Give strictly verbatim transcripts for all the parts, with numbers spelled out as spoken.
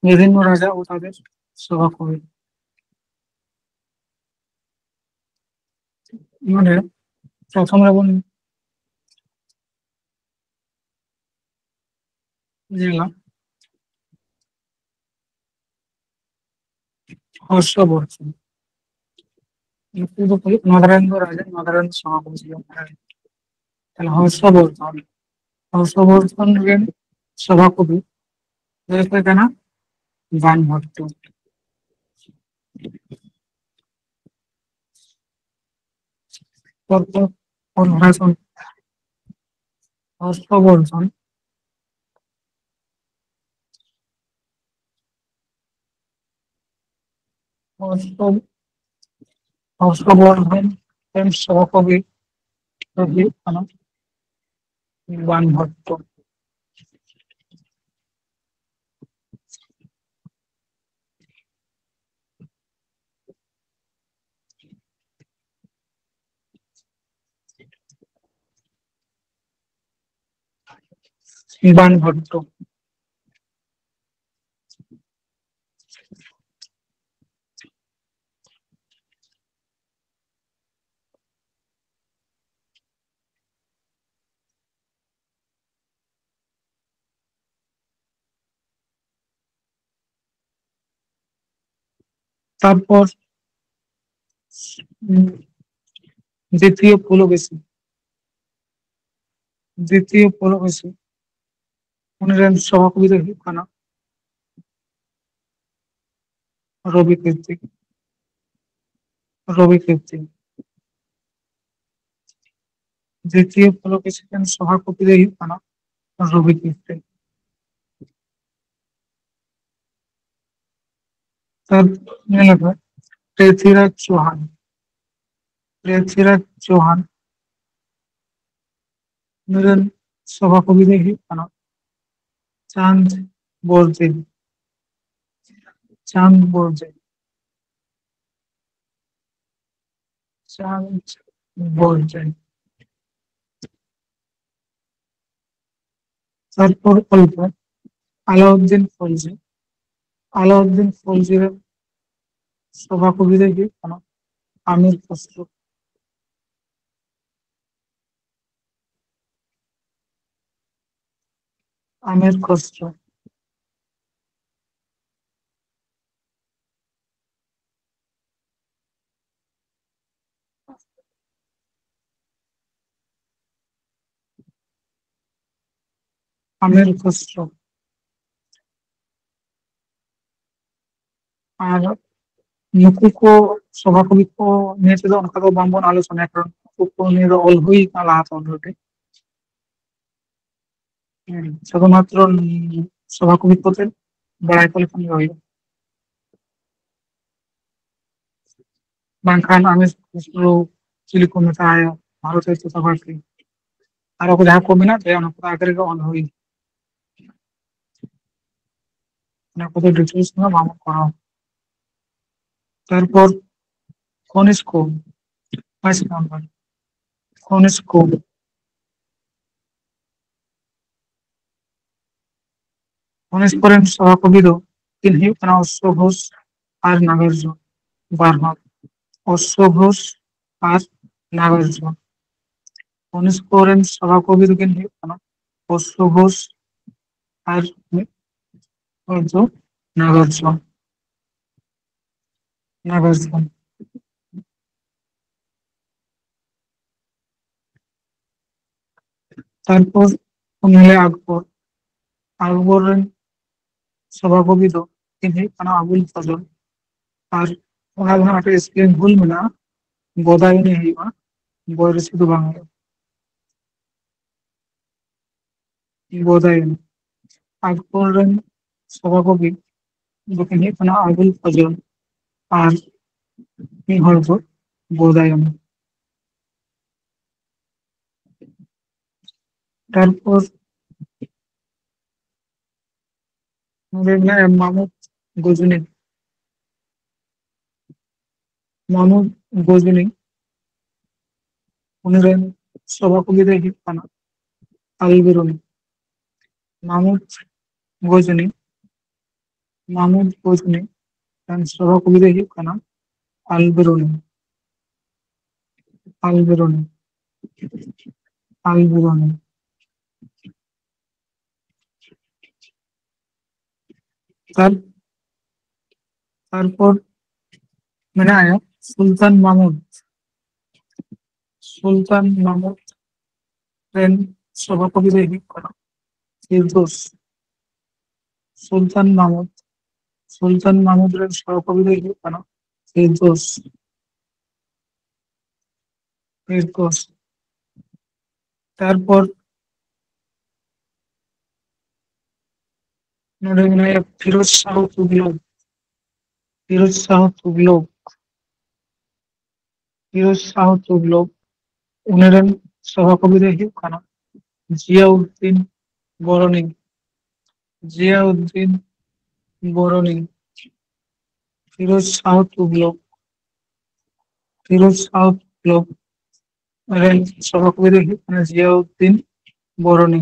বিভিন্ন রাজা ও তাদের সভাকবি। মানে প্রথম রেবন ᱧᱮᱞᱟ ᱦᱚᱨᱥᱚ ᱵᱚᱨᱫᱷᱚᱱ᱾ ᱱᱩᱠᱩ ᱫᱚ ᱦᱩᱭᱩᱜ ᱱᱚᱣᱟ ᱨᱮᱱ ᱫᱚ ᱨᱟᱡᱟ, ᱱᱚᱣᱟ ᱨᱮᱱ ᱥᱚᱵᱷᱟᱯᱚᱛᱤ᱾ ᱛᱟᱦᱞᱮ ᱦᱚᱨᱥᱚ ᱵᱚᱨᱫᱷᱚᱱ, ᱦᱚᱨᱥᱚ ᱵᱚᱨᱫᱷᱚᱱ ᱨᱮᱱ ᱥᱚᱵᱷᱟᱯᱚᱛᱤ ᱫᱚ ᱦᱩᱭᱩᱜ ᱠᱟᱱᱟ ᱵᱟᱱ ᱵᱷᱚᱴᱴᱚ᱾ ᱯᱚᱨ ᱯᱚᱨ ᱯᱚᱨ ᱦᱚᱨᱥᱚ ᱦᱚᱨᱥᱚ ᱵᱚᱨᱫᱷᱚᱱ ᱦᱚᱨᱥᱚ ᱦᱚᱨᱥᱚ ᱵᱚᱨᱫᱷᱚᱱ ᱨᱮᱱ ᱥᱚᱦᱚᱠᱚᱵᱤ ᱫᱚ ᱦᱩᱭᱩᱜ ᱠᱟᱱᱟ ᱵᱟᱱ ᱵᱷᱚᱴᱴᱚ᱾ ᱵᱟᱱ ᱵᱷᱚᱴᱴᱚ᱾ ᱛᱟᱨᱯᱚᱨ ᱩᱸ, ᱫᱤᱛᱤᱭᱚ ᱯᱩᱞᱚᱠᱮᱥᱤ, ᱫᱤᱛᱤᱭᱚ ᱯᱩᱞᱚᱠᱮᱥᱤ, ᱩᱱᱤ ᱨᱮᱱ ᱥᱚᱦᱚᱠᱚᱵᱤ ᱫᱚᱭ ᱦᱩᱭᱩᱜ ᱠᱟᱱᱟ ᱨᱚᱵᱤ ᱠᱤᱨᱛᱤ, ᱨᱚᱵᱤ ᱠᱤᱨᱛᱤ᱾ ᱫᱤᱛᱤᱭᱚ ᱯᱩᱞᱚᱠᱮᱥᱤ ᱨᱮᱱ ᱥᱚᱦᱚᱠᱚᱵᱤ ᱫᱚᱭ ᱦᱩᱭᱩᱜ ᱠᱟᱱᱟ ᱨᱚᱵᱤ ᱠᱤᱨᱛᱤ᱾ ᱛᱟᱨ ᱧᱮᱞ ᱟᱵᱚ ᱯᱨᱤᱛᱷᱤᱨᱟᱡᱽ ᱪᱳᱦᱟᱱ, ᱯᱨᱤᱛᱷᱤᱨᱟᱡᱽ ᱪᱳᱦᱟᱱ, ᱩᱱᱤ ᱨᱮᱱ ᱥᱚᱵᱷᱟᱠᱚᱵᱤ ᱫᱚᱭ ᱦᱩᱭᱩᱜ ᱠᱟᱱᱟ ᱪᱟᱸᱫᱽ ᱵᱚᱨᱡᱮ, ᱪᱟᱸᱫᱽ ᱵᱚᱨᱡᱮ, ᱪᱟᱸᱫᱽ ᱵᱚᱨᱡᱮ᱾ ᱛᱟᱨᱯᱚᱨ ᱚᱞ ᱯᱮ ᱟᱞᱟᱩᱫᱫᱤᱱ ᱠᱷᱚᱞᱡᱤ, ᱟᱞᱟᱩᱫᱫᱤᱱ ᱠᱷᱚᱞᱡᱤ ᱨᱮᱱ ᱥᱚᱵᱷᱟ ᱠᱚᱵᱤ ᱫᱚᱭ ᱦᱩᱭᱩᱜ ᱠᱟᱱᱟ ᱟᱢᱤᱨ ᱠᱷᱚᱥᱨᱚ᱾ ᱟᱢᱤᱨ ᱠᱷᱚᱥᱨᱚ᱾ ᱟᱢᱤᱨ ᱠᱷᱚᱥᱨᱚ᱾ ᱟᱨ ᱱᱩᱠᱩ ᱠᱚ ᱥᱚᱵᱷᱟ ᱠᱚᱵᱤ ᱠᱚ ᱱᱤᱭᱮ ᱛᱮᱫᱚ ᱚᱱᱠᱟ ᱫᱚ ᱵᱟᱝᱵᱚᱱ ᱟᱞᱳᱪᱚᱱᱟᱭᱟ, ᱠᱟᱨᱚᱱ ᱱᱩᱠᱩ ᱠᱚ ᱱᱤᱭᱮ ᱫᱚ ᱚᱞ ᱦᱩᱭ ᱟᱠᱟᱱᱟ ᱞᱟᱦᱟᱛᱮ already᱾ ᱦᱮᱸ, ᱥᱩᱫᱷᱩ ᱢᱟᱛᱨᱚ ᱥᱚᱵᱷᱟ ᱠᱚᱵᱤ ᱠᱚᱛᱮ ᱵᱟᱲᱟᱭ ᱠᱚ ᱞᱮᱠᱷᱟᱱ ᱜᱮ ᱦᱩᱭᱩᱜᱼᱟ᱾ ᱵᱟᱝᱠᱷᱟᱱ ᱟᱢᱤᱨ ᱠᱷᱩᱥᱨᱳ ᱪᱤᱞᱤ ᱠᱚ ᱢᱮᱛᱟᱭᱟ, ᱵᱷᱟᱨᱚᱛ ᱨᱮ ᱪᱚᱛᱚᱨᱟᱥᱤ ᱟᱨ ᱚᱠᱚ ᱡᱟᱦᱟᱸ ᱠᱚ ᱢᱮᱱᱟᱜ ᱛᱟᱭᱟ, ᱚᱱᱟ ᱠᱚᱫᱚ ᱟᱜᱮ ᱨᱮᱜᱮ ᱚᱞ ᱦᱩᱭ᱾ ᱚᱱᱟ ᱠᱚᱫᱚ details ᱫᱚ ᱵᱟᱝ ᱠᱚᱨᱟᱣ᱾ ᱛᱟᱨᱯᱚᱨ ᱠᱚᱱᱤᱥᱠᱳ, ᱯᱟᱸᱪ ᱱᱟᱢᱵᱟᱨ, ᱠᱚᱱᱤᱥᱠᱳ᱾ ᱠᱚᱱᱤᱥᱠᱳ ᱨᱮᱱ ᱥᱚᱵᱷᱟ ᱠᱚᱵᱤ ᱫᱚ ᱠᱤᱱ ᱦᱩᱭᱩᱜ ᱠᱟᱱᱟ ᱚᱥᱥᱚ ᱜᱷᱳᱥ ᱟᱨ ᱱᱟᱜᱟᱨᱡᱩᱱ, ᱵᱟᱨ ᱦᱚᱲ, ᱚᱥᱥᱚ ᱜᱷᱳᱥ ᱟᱨ ᱱᱟᱜᱟᱨᱡᱩᱱ᱾ ᱠᱚᱱᱤᱥᱠᱳ ᱨᱮᱱ ᱥᱚᱵᱷᱟ ᱠᱚᱵᱤ ᱫᱚᱠᱤᱱ ᱦᱩᱭᱩᱜ ᱠᱟᱱᱟ ᱚᱥᱥᱚ ᱜᱷᱳᱥ ᱟᱨ ᱢᱤᱫ ᱦᱚᱲ ᱫᱚ ᱱᱟᱜᱟᱨᱡᱩᱱ᱾ ᱱᱟᱜᱟᱨᱡᱩᱱ᱾ ᱛᱟᱨᱯᱚᱨ ᱩᱱᱤ ᱞᱟᱹᱭ ᱟᱠᱵᱚᱨ, ᱟᱠᱵᱚᱨ ᱨᱮᱱ ᱥᱚᱵᱷᱟ ᱠᱚᱵᱤ ᱫᱚ ᱠᱤᱱ ᱦᱩᱭᱩᱜ ᱠᱟᱱᱟ ᱟᱵᱩᱞ ᱯᱷᱚᱡᱚᱞ᱾ ᱟᱨ ᱚᱱᱟ ᱫᱚ ᱦᱟᱸᱜ ᱢᱤᱫᱴᱮᱡ spelling ᱵᱷᱩᱞ ᱢᱮᱱᱟᱜᱼᱟ, ᱵᱚᱫᱟᱭᱩᱱᱤ ᱦᱩᱭᱩᱜᱼᱟ, ᱵᱚᱭᱨᱤᱥᱤ ᱫᱚ ᱵᱟᱝ ᱦᱩᱭᱩᱜᱼᱟ᱾ ᱵᱚᱫᱟᱭᱩᱱᱤ᱾ ᱟᱠᱵᱚᱨ ᱨᱮᱱ ᱥᱚᱵᱷᱟ ᱠᱚᱵᱤ ᱫᱚᱠᱤᱱ ᱦᱩᱭᱩᱜ ᱠᱟᱱᱟ ᱟᱵᱩᱞ ᱯᱷᱚᱡᱚᱞ ᱟᱨ ᱢᱤᱫ ᱦᱚᱲ ᱫᱚ ᱵᱚᱫᱟᱭᱩᱱᱤ᱾ ᱛᱟᱨᱯᱚᱨ ᱱᱚᱰᱮ ᱢᱮᱱᱟᱭᱟ ᱢᱟᱢᱩᱫ ᱜᱚᱡᱽᱱᱤ᱾ ᱢᱟᱢᱩᱫ ᱜᱚᱡᱽᱱᱤ, ᱩᱱᱤ ᱨᱮᱱ ᱥᱚᱵᱷᱟ ᱠᱚᱵᱤ ᱫᱚᱭ ᱦᱩᱭᱩᱜ ᱠᱟᱱᱟ ᱟᱞ ᱵᱤᱨᱩᱱᱤ᱾ ᱢᱟᱢᱩᱫ ᱜᱚᱡᱽᱱᱤ, ᱢᱟᱢᱩᱫ ᱯᱚᱫᱽᱱᱤ ᱨᱮᱱ ᱥᱚᱵᱷᱟ ᱠᱚᱵᱤ ᱫᱚᱭ ᱦᱩᱭᱩᱜ ᱠᱟᱱᱟ ᱟᱞᱵᱮᱨᱩᱱᱤ᱾ ᱟᱞᱵᱮᱨᱩᱱᱤ᱾ ᱟᱞᱵᱮᱨᱩᱱᱤ᱾ ᱛᱟᱨ-, ᱛᱟᱨᱯᱚᱨ ᱢᱮᱱᱟᱭᱟ ᱥᱩᱞᱛᱟᱱ ᱢᱟᱢᱩᱫ᱾ ᱥᱩᱞᱛᱟᱱ ᱢᱟᱢᱩᱫ ᱨᱮᱱ ᱥᱚᱵᱷᱟ ᱠᱚᱵᱤ ᱫᱚᱭ ᱦᱩᱭᱩᱜ ᱠᱟᱱᱟ ᱯᱷᱤᱨᱫᱳᱥ᱾ ᱥᱩᱞᱛᱟᱱ ᱢᱟᱢᱩᱫ, ᱥᱩᱞᱛᱟᱱ ᱢᱟᱢᱩᱫ ᱨᱮᱱ ᱥᱚᱵᱷᱟ ᱠᱚᱵᱤ ᱫᱚᱭ ᱦᱩᱭᱩᱜ ᱠᱟᱱᱟ ᱯᱷᱤᱨᱫᱳᱥ᱾ ᱯᱷᱤᱨᱫᱳᱥ᱾ ᱛᱟᱨᱯᱚᱨ ᱱᱚᱰᱮ ᱢᱮᱱᱟᱭᱟ ᱯᱷᱤᱨᱳᱡᱽ ᱥᱟᱦᱚ ᱛᱩᱜᱷᱞᱚᱠ᱾ ᱯᱷᱤᱨᱳᱡᱽ ᱥᱟᱦᱚ ᱛᱩᱜᱷᱞᱚᱠ᱾ ᱯᱷᱤᱨᱳᱡᱽ ᱥᱟᱦᱚ ᱛᱩᱜᱷᱞᱚᱠ᱾ ᱩᱱᱤ ᱨᱮᱱ ᱥᱚᱵᱷᱟ ᱠᱚᱵᱤ ᱫᱚᱭ ᱦᱩᱭᱩᱜ ᱠᱟᱱᱟ ᱡᱤᱭᱟᱩᱫᱫᱤᱱ ᱵᱚᱨᱚᱱᱤ᱾ ᱡᱤᱭᱟᱩᱫᱫᱤᱱ ᱵᱚᱨᱚᱱᱤ᱾ ᱯᱷᱤᱨᱳᱡᱽ ᱥᱟᱦᱚ ᱛᱩᱜᱷᱞᱚᱠ᱾ ᱯᱷᱤᱨᱳᱡᱽ ᱥᱟᱦᱚ ᱛᱩᱜᱷᱞᱚᱠ ᱨᱮᱱ ᱥᱚᱵᱷᱟ ᱠᱚᱵᱤ ᱫᱚᱭ ᱦᱩᱭᱩᱜ ᱠᱟᱱᱟ ᱡᱤᱭᱟᱩᱫᱫᱤᱱ ᱵᱚᱨᱚᱱᱤ᱾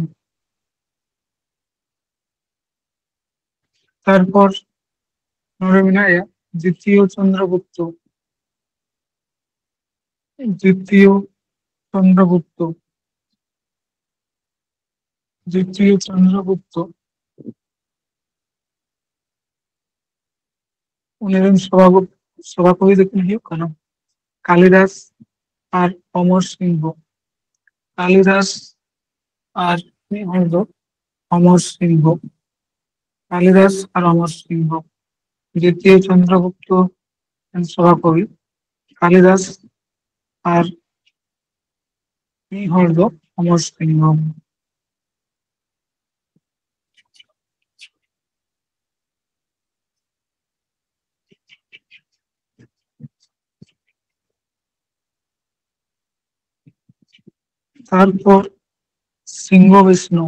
ᱛᱟᱨᱯᱚᱨ ᱱᱚᱰᱮ ᱢᱮᱱᱟᱭᱟ ᱫᱤᱛᱤᱭᱚ ᱪᱚᱱᱫᱨᱚᱜᱩᱯᱛᱚ᱾ ᱫᱤᱛᱤᱭᱚ ᱪᱚᱱᱫᱨᱚᱜᱩᱯᱛᱚ᱾ ᱫᱤᱛᱤᱭᱚ ᱪᱚᱱᱫᱨᱚᱜᱩᱯᱛᱚ᱾ ᱩᱱᱤ ᱨᱮᱱ ᱥᱚᱵᱷᱟ-, ᱥᱚᱵᱷᱟ ᱠᱚᱵᱤ ᱫᱚᱠᱤᱱ ᱦᱩᱭᱩᱜ ᱠᱟᱱᱟ ᱠᱟᱞᱤᱫᱟᱥ ᱟᱨ ᱚᱢᱚᱨ ᱥᱤᱝᱦᱚ᱾ ᱠᱟᱞᱤᱫᱟᱥ ᱟᱨ ᱢᱤᱫ ᱦᱚᱲ ᱫᱚ ᱚᱢᱚᱨ ᱥᱤᱝᱦᱚ᱾ ᱠᱟᱞᱤᱫᱟᱥ ᱟᱨ ᱚᱢᱚᱨ ᱥᱤᱝᱦᱚ᱾ ᱫᱤᱛᱤᱭᱚ ᱪᱚᱱᱫᱨᱚᱜᱩᱯᱛᱚ ᱨᱮᱱ ᱥᱚᱵᱷᱟ ᱠᱚᱵᱤ ᱠᱟᱞᱤᱫᱟᱥ ᱟᱨ ᱢᱤᱫ ᱦᱚᱲ ᱫᱚ ᱚᱢᱚᱨ ᱥᱤᱝᱦᱚ᱾ ᱛᱟᱨᱯᱚᱨ ᱥᱤᱝᱦᱚ ᱵᱤᱥᱱᱩ᱾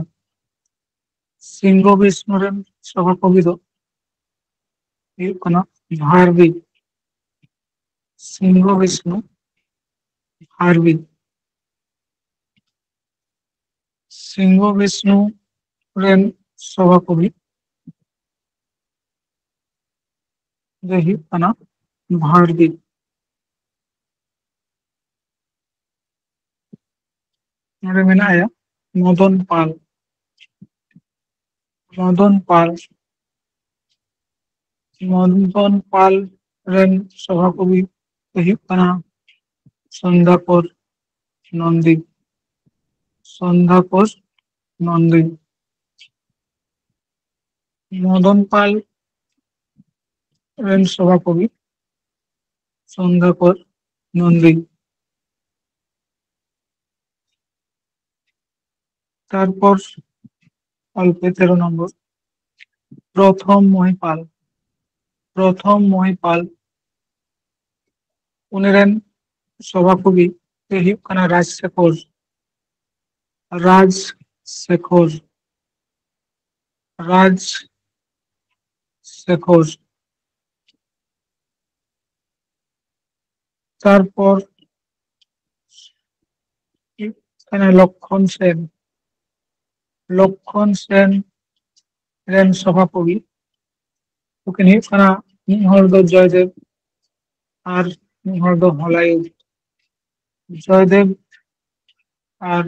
ᱥᱤᱝᱦᱚ ᱵᱤᱥᱱᱩ ᱨᱮᱱ ᱥᱚᱵᱷᱟ ᱠᱚᱵᱤ ᱫᱚ ᱦᱩᱭᱩᱜ ᱠᱟᱱᱟ ᱵᱷᱟᱨᱵᱤ᱾ ᱥᱤᱝᱦᱚ ᱵᱤᱥᱱᱩ, ᱵᱷᱟᱨᱵᱤ᱾ ᱥᱤᱝᱦᱚ ᱵᱤᱥᱱᱩ ᱨᱮᱱ ᱥᱚᱵᱷᱟ ᱠᱚᱵᱤ ᱫᱚᱭ ᱦᱩᱭᱩᱜ ᱠᱟᱱᱟ ᱵᱷᱟᱬᱫᱤᱯ᱾ ᱱᱚᱰᱮ ᱢᱮᱱᱟᱭᱟ ᱢᱚᱫᱚᱱ ᱯᱟᱞ᱾ ᱢᱚᱫᱚᱱ ᱯᱟᱞ᱾ ᱢᱚᱫᱚᱱ ᱯᱟᱞ ᱨᱮᱱ ᱥᱚᱵᱷᱟᱠᱚᱵᱤ ᱫᱚᱭ ᱦᱩᱭᱩᱜ ᱠᱟᱱᱟ ᱥᱚᱱᱫᱷᱟᱠᱚᱨ ᱱᱚᱱᱫᱤ᱾ ᱥᱚᱱᱫᱷᱟᱠᱚᱨ ᱱᱚᱱᱫᱤ᱾ ᱢᱚᱫᱚᱱ ᱯᱟᱞ ᱨᱮᱱ ᱥᱚᱵᱷᱟᱠᱚᱵᱤ ᱥᱚᱱᱫᱷᱟᱠᱚᱨ ᱱᱚᱱᱫᱤ᱾ ᱛᱟᱨᱯᱚᱨ ᱚᱞ ᱯᱮ ᱛᱮᱨᱚ ᱱᱚᱢᱵᱚᱨ, ᱯᱨᱚᱛᱷᱚᱢ ᱢᱚᱦᱤᱯᱟᱞ᱾ ᱯᱨᱚᱛᱷᱚᱢ ᱢᱚᱦᱤᱯᱟᱞ, ᱩᱱᱤ ᱨᱮᱱ ᱥᱚᱵᱷᱟᱠᱚᱵᱤ ᱫᱚᱭ ᱦᱩᱭᱩᱜ ᱠᱟᱱᱟ ᱨᱟᱡᱽᱥᱮᱠᱷᱚᱨ᱾ ᱨᱟᱡᱽᱥᱮᱠᱷᱚᱨ᱾ ᱨᱟᱡᱽᱥᱮᱠᱷᱚᱨ᱾ ᱛᱟᱨᱯᱚᱨ ᱦᱩᱭᱩᱜ ᱠᱟᱱᱟ ᱞᱚᱠᱠᱷᱚᱱ ᱥᱮᱱ᱾ ᱞᱚᱠᱠᱷᱚᱱ ᱥᱮᱱ ᱨᱮᱱ ᱥᱚᱵᱷᱟᱠᱚᱵᱤ ᱩᱱᱠᱤᱱ ᱦᱩᱭᱩᱜ ᱠᱟᱱᱟ, ᱢᱤᱫ ᱦᱚᱲ ᱫᱚ ᱡᱚᱭᱫᱮᱵ ᱟᱨ ᱢᱤᱫ ᱦᱚᱲ ᱫᱚ ᱦᱚᱞᱟᱭᱩᱫᱷ᱾ ᱡᱚᱭᱫᱮᱵ ᱟᱨ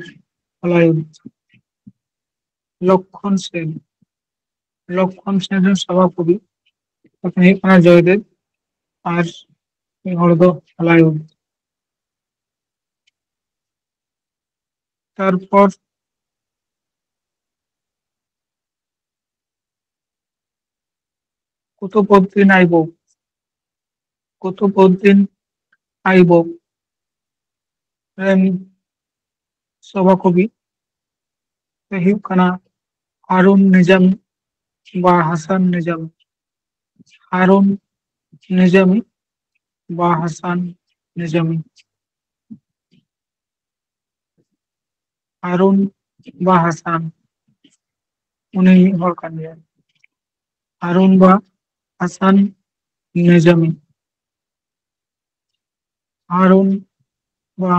ᱦᱚᱞᱟᱭᱩᱫᱷ᱾ ᱞᱚᱠᱠᱷᱚᱱ ᱥᱮᱱ᱾ ᱞᱚᱠᱠᱷᱚᱱ ᱥᱮᱱ ᱨᱮᱱ ᱥᱚᱵᱷᱟᱠᱚᱵᱤ ᱩᱱᱠᱤᱱ ᱦᱩᱭᱩᱜ ᱠᱟᱱᱟ ᱡᱚᱭᱫᱮᱵ ᱟᱨ ᱢᱤᱫ ᱦᱚᱲ ᱫᱚ ᱦᱚᱞᱟᱭᱩᱫᱷ᱾ ᱛᱟᱨᱯᱚᱨ ᱠᱩᱛᱩᱵᱩᱫᱫᱤᱱ ᱟᱭᱵᱚᱠ᱾ ᱠᱩᱛᱩᱵᱩᱫᱫᱤᱱ ᱟᱭᱵᱚᱠ ᱨᱮᱱ ᱥᱚᱵᱷᱟᱠᱚᱵᱤ ᱫᱚᱭ ᱦᱩᱭᱩᱜ ᱠᱟᱱᱟ ᱦᱟᱨᱩᱱ ᱱᱤᱡᱟᱢᱤ ᱵᱟ ᱦᱟᱥᱟᱱ ᱱᱤᱡᱟᱢᱤ᱾ ᱦᱟᱨᱩᱱ ᱱᱤᱡᱟᱢᱤ ᱵᱟ ᱦᱟᱥᱟᱱ ᱱᱤᱡᱟᱢᱤ᱾ ᱦᱟᱨᱩᱱ ᱵᱟ ᱦᱟᱥᱟᱱ, ᱩᱱᱤ ᱢᱤᱫ ᱦᱚᱲ ᱠᱟᱱ ᱜᱮᱭᱟᱭ᱾ ᱦᱟᱨᱩᱱ ᱵᱟ ᱦᱟᱥᱟᱱ ᱱᱤᱡᱟᱢᱤ᱾ ᱦᱟᱨᱩᱱ ᱵᱟ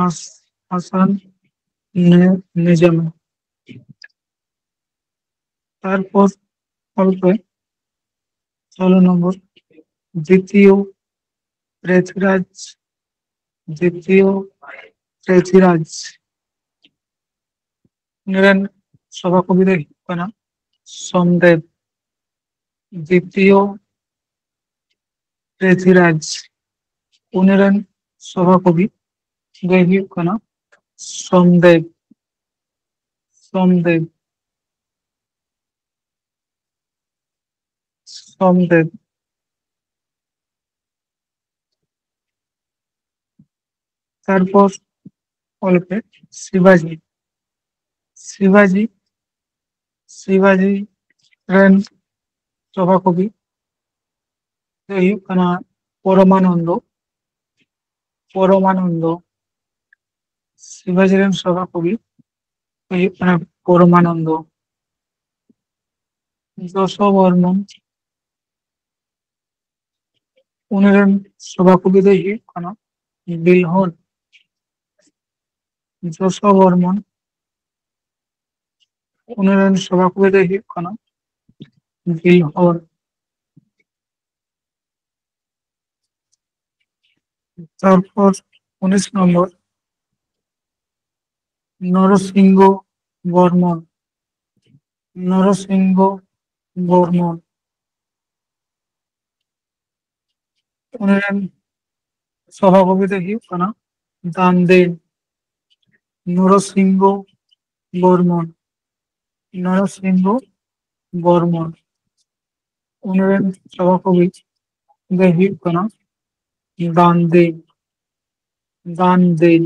ᱦᱟᱥᱟᱱ ᱱᱤ-, ᱱᱤᱡᱟᱢᱤ᱾ ᱛᱟᱨᱯᱚᱨ ᱚᱞ ᱯᱮ ᱥᱳᱞᱳ ᱱᱚᱢᱵᱚᱨ, ᱫᱤᱛᱤᱭᱚ ᱯᱨᱤᱛᱷᱤᱨᱟᱡᱽ, ᱫᱤᱛᱤᱭᱚ ᱯᱨᱤᱛᱷᱤᱨᱟᱡᱽ, ᱩᱱᱤ ᱨᱮᱱ ᱥᱚᱵᱷᱟ ᱠᱚᱵᱤ ᱫᱚᱭ ᱦᱩᱭᱩᱜ ᱠᱟᱱᱟ ᱥᱚᱢᱫᱮᱵ᱾ ᱫᱤᱛᱤᱭᱚ ᱯᱨᱤᱛᱷᱤᱨᱟᱡᱽ, ᱩᱱᱤ ᱨᱮᱱ ᱥᱚᱵᱷᱟ ᱠᱚᱵᱤ ᱫᱚᱭ ᱦᱩᱭᱩᱜ ᱠᱟᱱᱟ ᱥᱚᱢᱫᱮᱵ᱾ ᱥᱚᱢᱫᱮᱵ, ᱥᱚᱢᱫᱮᱵ᱾ ᱛᱟᱨᱯᱚᱨ ᱚᱞ ᱯᱮ ᱥᱤᱵᱟᱡᱤ᱾ ᱥᱤᱵᱟᱡᱤ, ᱥᱤᱵᱟᱡᱤ ᱨᱮᱱ ᱥᱚᱵᱷᱟ ᱠᱚᱵᱤ ᱫᱚᱭ ᱦᱩᱭᱩᱜ ᱠᱟᱱᱟ ᱯᱚᱨᱚᱢᱟᱱᱚᱱᱫᱚ᱾ ᱯᱚᱨᱚᱢᱟᱱᱚᱱᱫᱚ, ᱥᱤᱵᱟᱡᱤ ᱨᱮᱱ ᱥᱚᱵᱷᱟ ᱠᱚᱵᱤ ᱫᱚᱭ ᱦᱩᱭᱩᱜ ᱠᱟᱱᱟ ᱯᱚᱨᱚᱢᱟᱱᱚᱱᱫᱚ᱾ ᱡᱚᱥᱚ ᱵᱚᱨᱢᱚᱱ, ᱩᱱᱤ ᱨᱮᱱ ᱥᱚᱵᱷᱟ ᱠᱚᱵᱤ ᱫᱚᱭ ᱦᱩᱭᱩᱜ ᱠᱟᱱᱟ ᱵᱤᱞᱦᱚᱱ᱾ ᱡᱚᱥᱚ ᱵᱚᱨᱢᱚᱱ, ᱩᱱᱤ ᱨᱮᱱ ᱥᱚᱵᱷᱟ ᱠᱚᱵᱤ ᱫᱚᱭ ᱦᱩᱭᱩᱜ ᱠᱟᱱᱟ ᱵᱤᱞᱦᱚᱱ᱾ ᱛᱟᱨᱯᱚᱨ ᱩᱱᱤᱥ ᱱᱚᱢᱵᱚᱨ, ᱱᱚᱨᱚᱥᱤᱝᱦᱚ ᱵᱚᱨᱢᱚᱱ᱾ ᱱᱚᱨᱚᱥᱤᱝᱦᱚ ᱵᱚᱨᱢᱚᱱ, ᱩᱱᱤ ᱨᱮᱱ ᱥᱚᱵᱷᱟ ᱠᱚᱵᱤ ᱫᱚᱭ ᱦᱩᱭᱩᱜ ᱠᱟᱱᱟ ᱫᱟᱱᱫᱮᱱ᱾ ᱱᱚᱨᱚᱥᱤᱝᱦᱚ ᱵᱚᱨᱢᱚᱱ, ᱱᱚᱨᱚᱥᱤᱝᱦᱚ ᱵᱚᱨᱢᱚᱱ, ᱩᱱᱤ ᱨᱮᱱ ᱥᱚᱵᱷᱟ ᱠᱚᱵᱤ ᱫᱚᱭ ᱦᱩᱭᱩᱜ ᱠᱟᱱᱟ ᱫᱟᱱᱫᱮᱱ᱾ ᱫᱟᱱᱫᱮᱱ᱾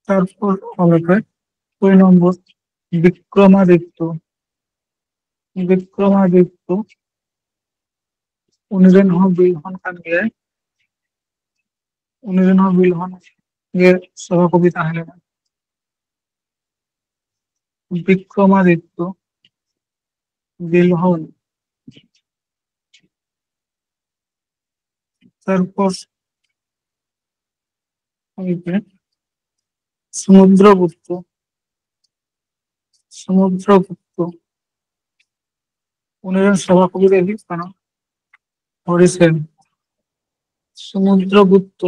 ᱛᱟᱨᱯᱚᱨ ᱚᱞ ᱯᱮ ᱠᱩᱲᱤ ᱱᱚᱢᱵᱚᱨ, ᱵᱤᱠᱨᱚᱢᱟᱫᱤᱛᱛᱚ᱾ ᱵᱤᱠᱨᱚᱢᱟᱫᱤᱛᱛᱚ, ᱩᱱᱤ ᱨᱮᱱ ᱦᱚᱸ ᱵᱤᱞᱦᱚᱱ ᱠᱟᱱ ᱜᱮᱭᱟᱭ᱾ ᱩᱱᱤ ᱨᱮᱱ ᱦᱚᱸ ᱵᱤᱞᱦᱚᱱ ᱜᱮ ᱥᱚᱵᱷᱟ ᱠᱚᱵᱤ ᱛᱟᱦᱮᱸ ᱞᱮᱱᱟ᱾ ᱵᱤᱠᱨᱚᱢᱟᱫᱤᱛᱛᱚ, ᱵᱤᱞᱦᱚᱱ᱾ ᱛᱟᱨᱯᱚᱨ ᱥᱚᱢᱩᱫᱨᱚᱜᱩᱯᱛᱚ, ᱥᱚᱢᱩᱫᱨᱚᱜᱩᱯᱛᱚ, ᱩᱱᱤ ᱨᱮᱱ ᱥᱚᱵᱷᱟ ᱠᱚᱵᱤ ᱫᱚᱭ ᱦᱩᱭᱩᱜ ᱠᱟᱱᱟ ᱦᱚᱨᱤᱥᱮᱱ᱾ ᱥᱚᱢᱩᱫᱨᱚ ᱜᱩᱯᱛᱚ,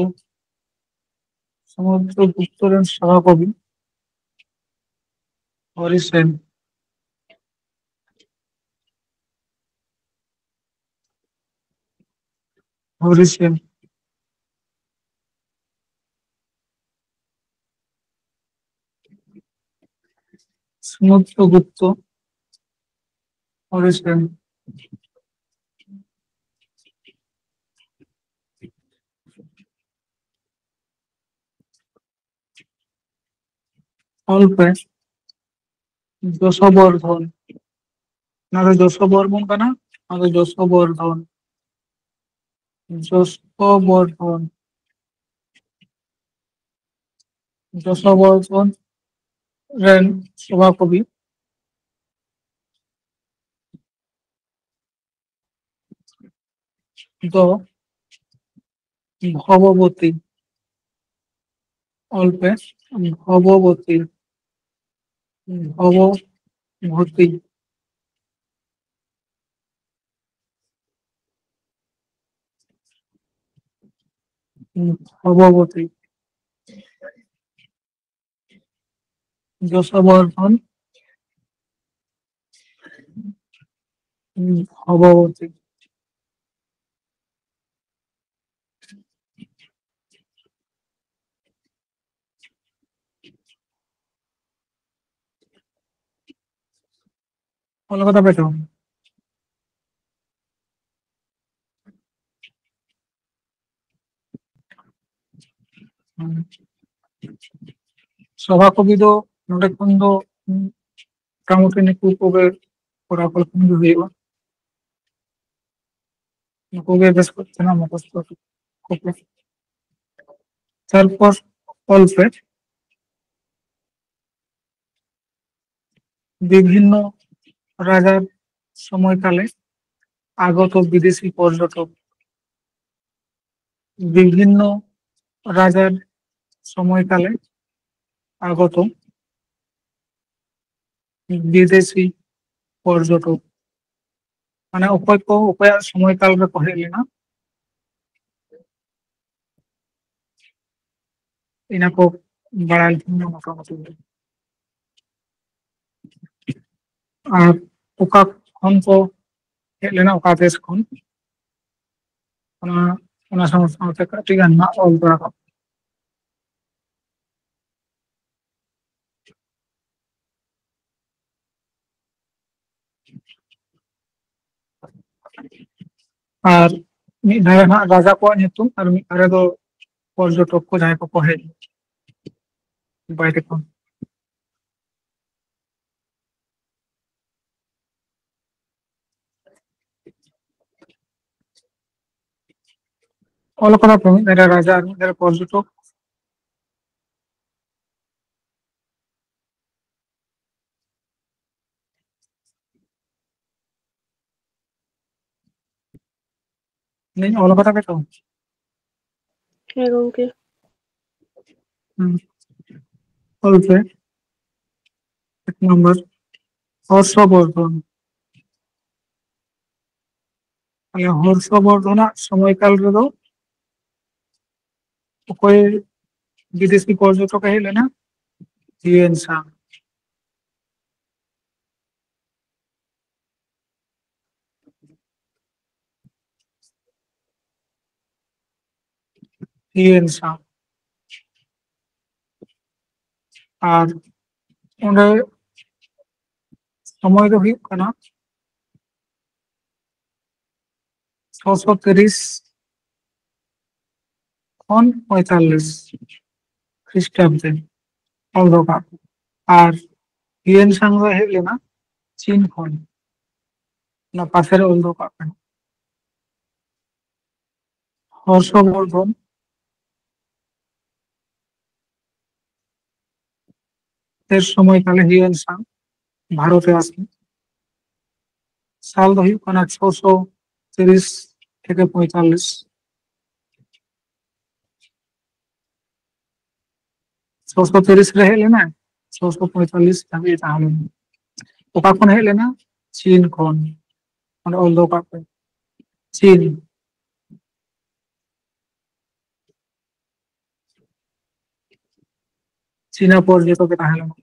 ᱥᱚᱢᱩᱫᱨᱚ ᱜᱩᱯᱛᱚ ᱨᱮᱱ ᱥᱚᱵᱷᱟ ᱠᱚᱵᱤ ᱦᱚᱨᱤᱥᱮᱱ᱾ ᱦᱚᱨᱤᱥᱮᱱ᱾ ᱥᱩᱢᱩᱫᱨᱚ ᱜᱩᱯᱛᱚ, ᱦᱚᱨᱤᱥᱮᱱ᱾ ᱚᱞ ᱯᱮ ᱡᱚᱥᱚᱵᱚᱨᱫᱷᱚᱱ᱾ ᱱᱚᱣᱟ ᱫᱚ ᱡᱚᱥᱚᱵᱚᱨᱢᱚᱱ ᱠᱟᱱᱟ, ᱱᱚᱣᱟ ᱫᱚ ᱡᱚᱥᱚᱵᱚᱨᱫᱷᱚᱱ᱾ ᱡᱚᱥᱚᱵᱚᱨᱫᱷᱚᱱ, ᱡᱚᱥᱚᱵᱚᱨᱫᱷᱚᱱ ᱨᱮᱱ ᱥᱚᱵᱷᱟ ᱠᱚᱵᱤ ᱫᱚ ᱵᱷᱚᱵᱚᱵᱚᱛᱤ᱾ ᱚᱞ ᱯᱮ, ᱵᱷᱚᱵᱚᱵᱚᱛᱤ, ᱵᱷᱚᱵᱚᱵᱚᱛᱤ, ᱵᱷᱚᱵᱚᱵᱚᱛᱤ᱾ ᱡᱚᱥᱚᱵᱚᱨᱫᱷᱚᱱ ᱵᱷᱚᱵᱚᱵᱚᱛᱤ᱾ ᱚᱞ ᱠᱟᱫᱟ ᱯᱮ ᱛᱚ? ᱥᱚᱵᱷᱟ ᱠᱚᱵᱤ ᱫᱚ ᱱᱚᱰᱮ ᱠᱷᱚᱱ ᱫᱚ ᱢᱚᱴᱟᱢᱩᱴᱤ ᱱᱩᱠᱩ ᱠᱚᱜᱮ ᱠᱚᱨᱟᱣ ᱠᱚ ᱞᱮᱠᱷᱟᱱ ᱜᱮ ᱦᱩᱭᱩᱜᱼᱟ᱾ ᱱᱩᱠᱩ ᱜᱮ ᱵᱮᱥ ᱠᱚ ᱛᱟᱦᱮᱱᱟ ᱢᱩᱠᱷᱚᱥᱛᱚ ᱠᱚᱯᱮ᱾ ᱛᱟᱨᱯᱚᱨ ᱚᱞ ᱯᱮ ᱵᱤᱵᱷᱤᱱᱱᱚ ᱨᱟᱡᱟᱨ ᱥᱚᱢᱚᱭ ᱠᱟᱞᱮ ᱟᱜᱚᱛ ᱵᱤᱫᱮᱥᱤ ᱯᱚᱨᱡᱚᱴᱚᱠ᱾ ᱵᱤᱵᱷᱤᱱᱱᱚ ᱨᱟᱡᱟᱨ ᱥᱚᱢᱚᱭ ᱠᱟᱞᱮ ᱟᱜᱚᱛ ᱵᱤᱫᱮᱥᱤ ᱯᱚᱨᱡᱚᱴᱚᱠ᱾ ᱢᱟᱱᱮ ᱚᱠᱚᱭ ᱠᱚ ᱚᱠᱚᱭᱟᱜ ᱥᱚᱢᱚᱭ ᱠᱟᱞ ᱨᱮᱠᱚ ᱦᱮᱡ ᱞᱮᱱᱟ, ᱤᱱᱟᱹ ᱠᱚ ᱵᱟᱲᱟᱭ ᱞᱮᱠᱷᱟᱱ ᱜᱮ ᱢᱚᱴᱟᱢᱩᱴᱤ᱾ ᱟᱨ ᱚᱠᱟ ᱠᱷᱚᱱ ᱠᱚ ᱦᱮᱡ ᱞᱮᱱᱟ, ᱚᱠᱟ ᱫᱮᱥ ᱠᱷᱚᱱ, ᱚᱱᱟ ᱚᱱᱟ ᱥᱟᱶ ᱥᱟᱶᱛᱮ ᱠᱟᱹᱴᱤᱡ ᱜᱟᱱ ᱦᱟᱸᱜ ᱚᱞ ᱛᱚᱨᱟ ᱠᱟᱜ᱾ ᱟᱨ ᱢᱤᱫ ᱫᱷᱟᱨᱮ ᱦᱟᱸᱜ ᱨᱟᱡᱟ ᱠᱚᱣᱟᱜ ᱧᱩᱛᱩᱢ ᱟᱨ ᱢᱤᱫ ᱫᱷᱟᱨᱮ ᱫᱚ ᱯᱚᱨᱡᱚᱴᱚᱠ ᱠᱚ ᱡᱟᱦᱟᱸᱭ ᱠᱚᱠᱚ ᱦᱮᱡ ᱵᱟᱭᱨᱮ ᱠᱷᱚᱱ᱾ ᱚᱞ ᱠᱟᱫᱟ ᱯᱮ ᱢᱤᱫ ᱫᱷᱟᱨᱮ ᱨᱟᱡᱟ ᱟᱨ ᱢᱤᱫ ᱫᱷᱟᱨᱮ ᱯᱚᱨᱡᱚᱴᱚᱠ᱾ ᱤᱧ ᱚᱞ ᱠᱟᱫᱟ ᱯᱮ ᱛᱚ? ᱦᱮᱸ ᱜᱚᱝᱠᱮ᱾ ᱦᱩᱸ᱾ ᱚᱞ ᱯᱮ᱾ ᱮᱠ ᱱᱚᱢᱵᱚᱨ, ᱦᱚᱨᱥᱚ ᱵᱚᱨᱫᱷᱚᱱ᱾ ᱛᱟᱦᱞᱮ ᱦᱚᱨᱥᱚ ᱵᱚᱨᱫᱷᱚᱱᱟᱜ ᱥᱚᱢᱚᱭ ᱠᱟᱞ ᱨᱮᱫᱚ ᱚᱠᱚᱭ ᱵᱤᱫᱮᱥᱤ ᱯᱚᱨᱡᱚᱴᱚᱠ ᱮ ᱦᱮᱡ ᱞᱮᱱᱟ? ᱦᱤᱭᱩᱭᱮᱱ ᱥᱟᱝ᱾ ᱦᱤᱭᱩᱭᱮᱱ ᱥᱟᱝ᱾ ᱟᱨ ᱚᱸᱰᱮ ᱥᱚᱢᱚᱭ ᱫᱚ ᱦᱩᱭᱩᱜ ᱠᱟᱱᱟ ᱪᱷᱚᱥᱚ ᱛᱤᱨᱤᱥ ᱠᱷᱚᱱ ᱯᱚᱸᱭᱛᱟᱞᱞᱤᱥ ᱠᱷᱨᱤᱥᱴᱟᱵᱫᱮ ᱚᱞ ᱫᱚᱦᱚ ᱠᱟᱜ ᱠᱚ᱾ ᱟᱨ ᱦᱤᱭᱩᱭᱮᱱ ᱥᱟᱝ ᱫᱚ ᱦᱮᱡ ᱞᱮᱱᱟ ᱪᱤᱱ ᱠᱷᱚᱱ, ᱚᱱᱟ ᱯᱟᱥᱮ ᱨᱮ ᱚᱞ ᱫᱚᱦᱚ ᱠᱟᱜ ᱠᱟᱱᱟ᱾ ᱦᱚᱨᱥᱚ ᱵᱚᱨᱫᱷᱚᱱ ᱮᱨ ᱥᱚᱢᱚᱭ ᱠᱟᱞᱮ ᱦᱤᱭᱩᱭᱮᱱ ᱥᱟᱝ ᱵᱷᱟᱨᱚᱛ ᱮ ᱟᱥᱮᱱ᱾ ᱥᱟᱞ ᱫᱚ ᱦᱩᱭᱩᱜ ᱠᱟᱱᱟ ᱪᱷᱚᱥᱚ ᱛᱤᱨᱤᱥ ᱛᱷᱮᱠᱮ ᱯᱚᱸᱭᱛᱟᱞᱞᱤᱥ᱾ ᱪᱷᱚᱥᱚ ᱛᱤᱨᱤᱥ ᱨᱮ ᱦᱮᱡ ᱞᱮᱱᱟᱭ, ᱪᱷᱚᱥᱚ ᱯᱚᱸᱭᱛᱟᱞᱞᱤᱥ ᱫᱷᱟᱹᱵᱤᱡ ᱛᱟᱦᱮᱸ ᱞᱮᱱᱟ᱾ ᱚᱠᱟ ᱠᱷᱚᱱ ᱦᱮᱡ ᱞᱮᱱᱟ? ᱪᱤᱱ ᱠᱷᱚᱱ᱾ ᱚᱸᱰᱮ ᱚᱞ ᱫᱚᱦᱚ ᱠᱟᱜ ᱯᱮ᱾ ᱪᱤᱱ, ᱪᱤᱱᱟ ᱯᱚᱨ ᱡᱚᱛᱚ ᱜᱮ ᱛᱟᱦᱮᱸ ᱞᱮᱱᱟ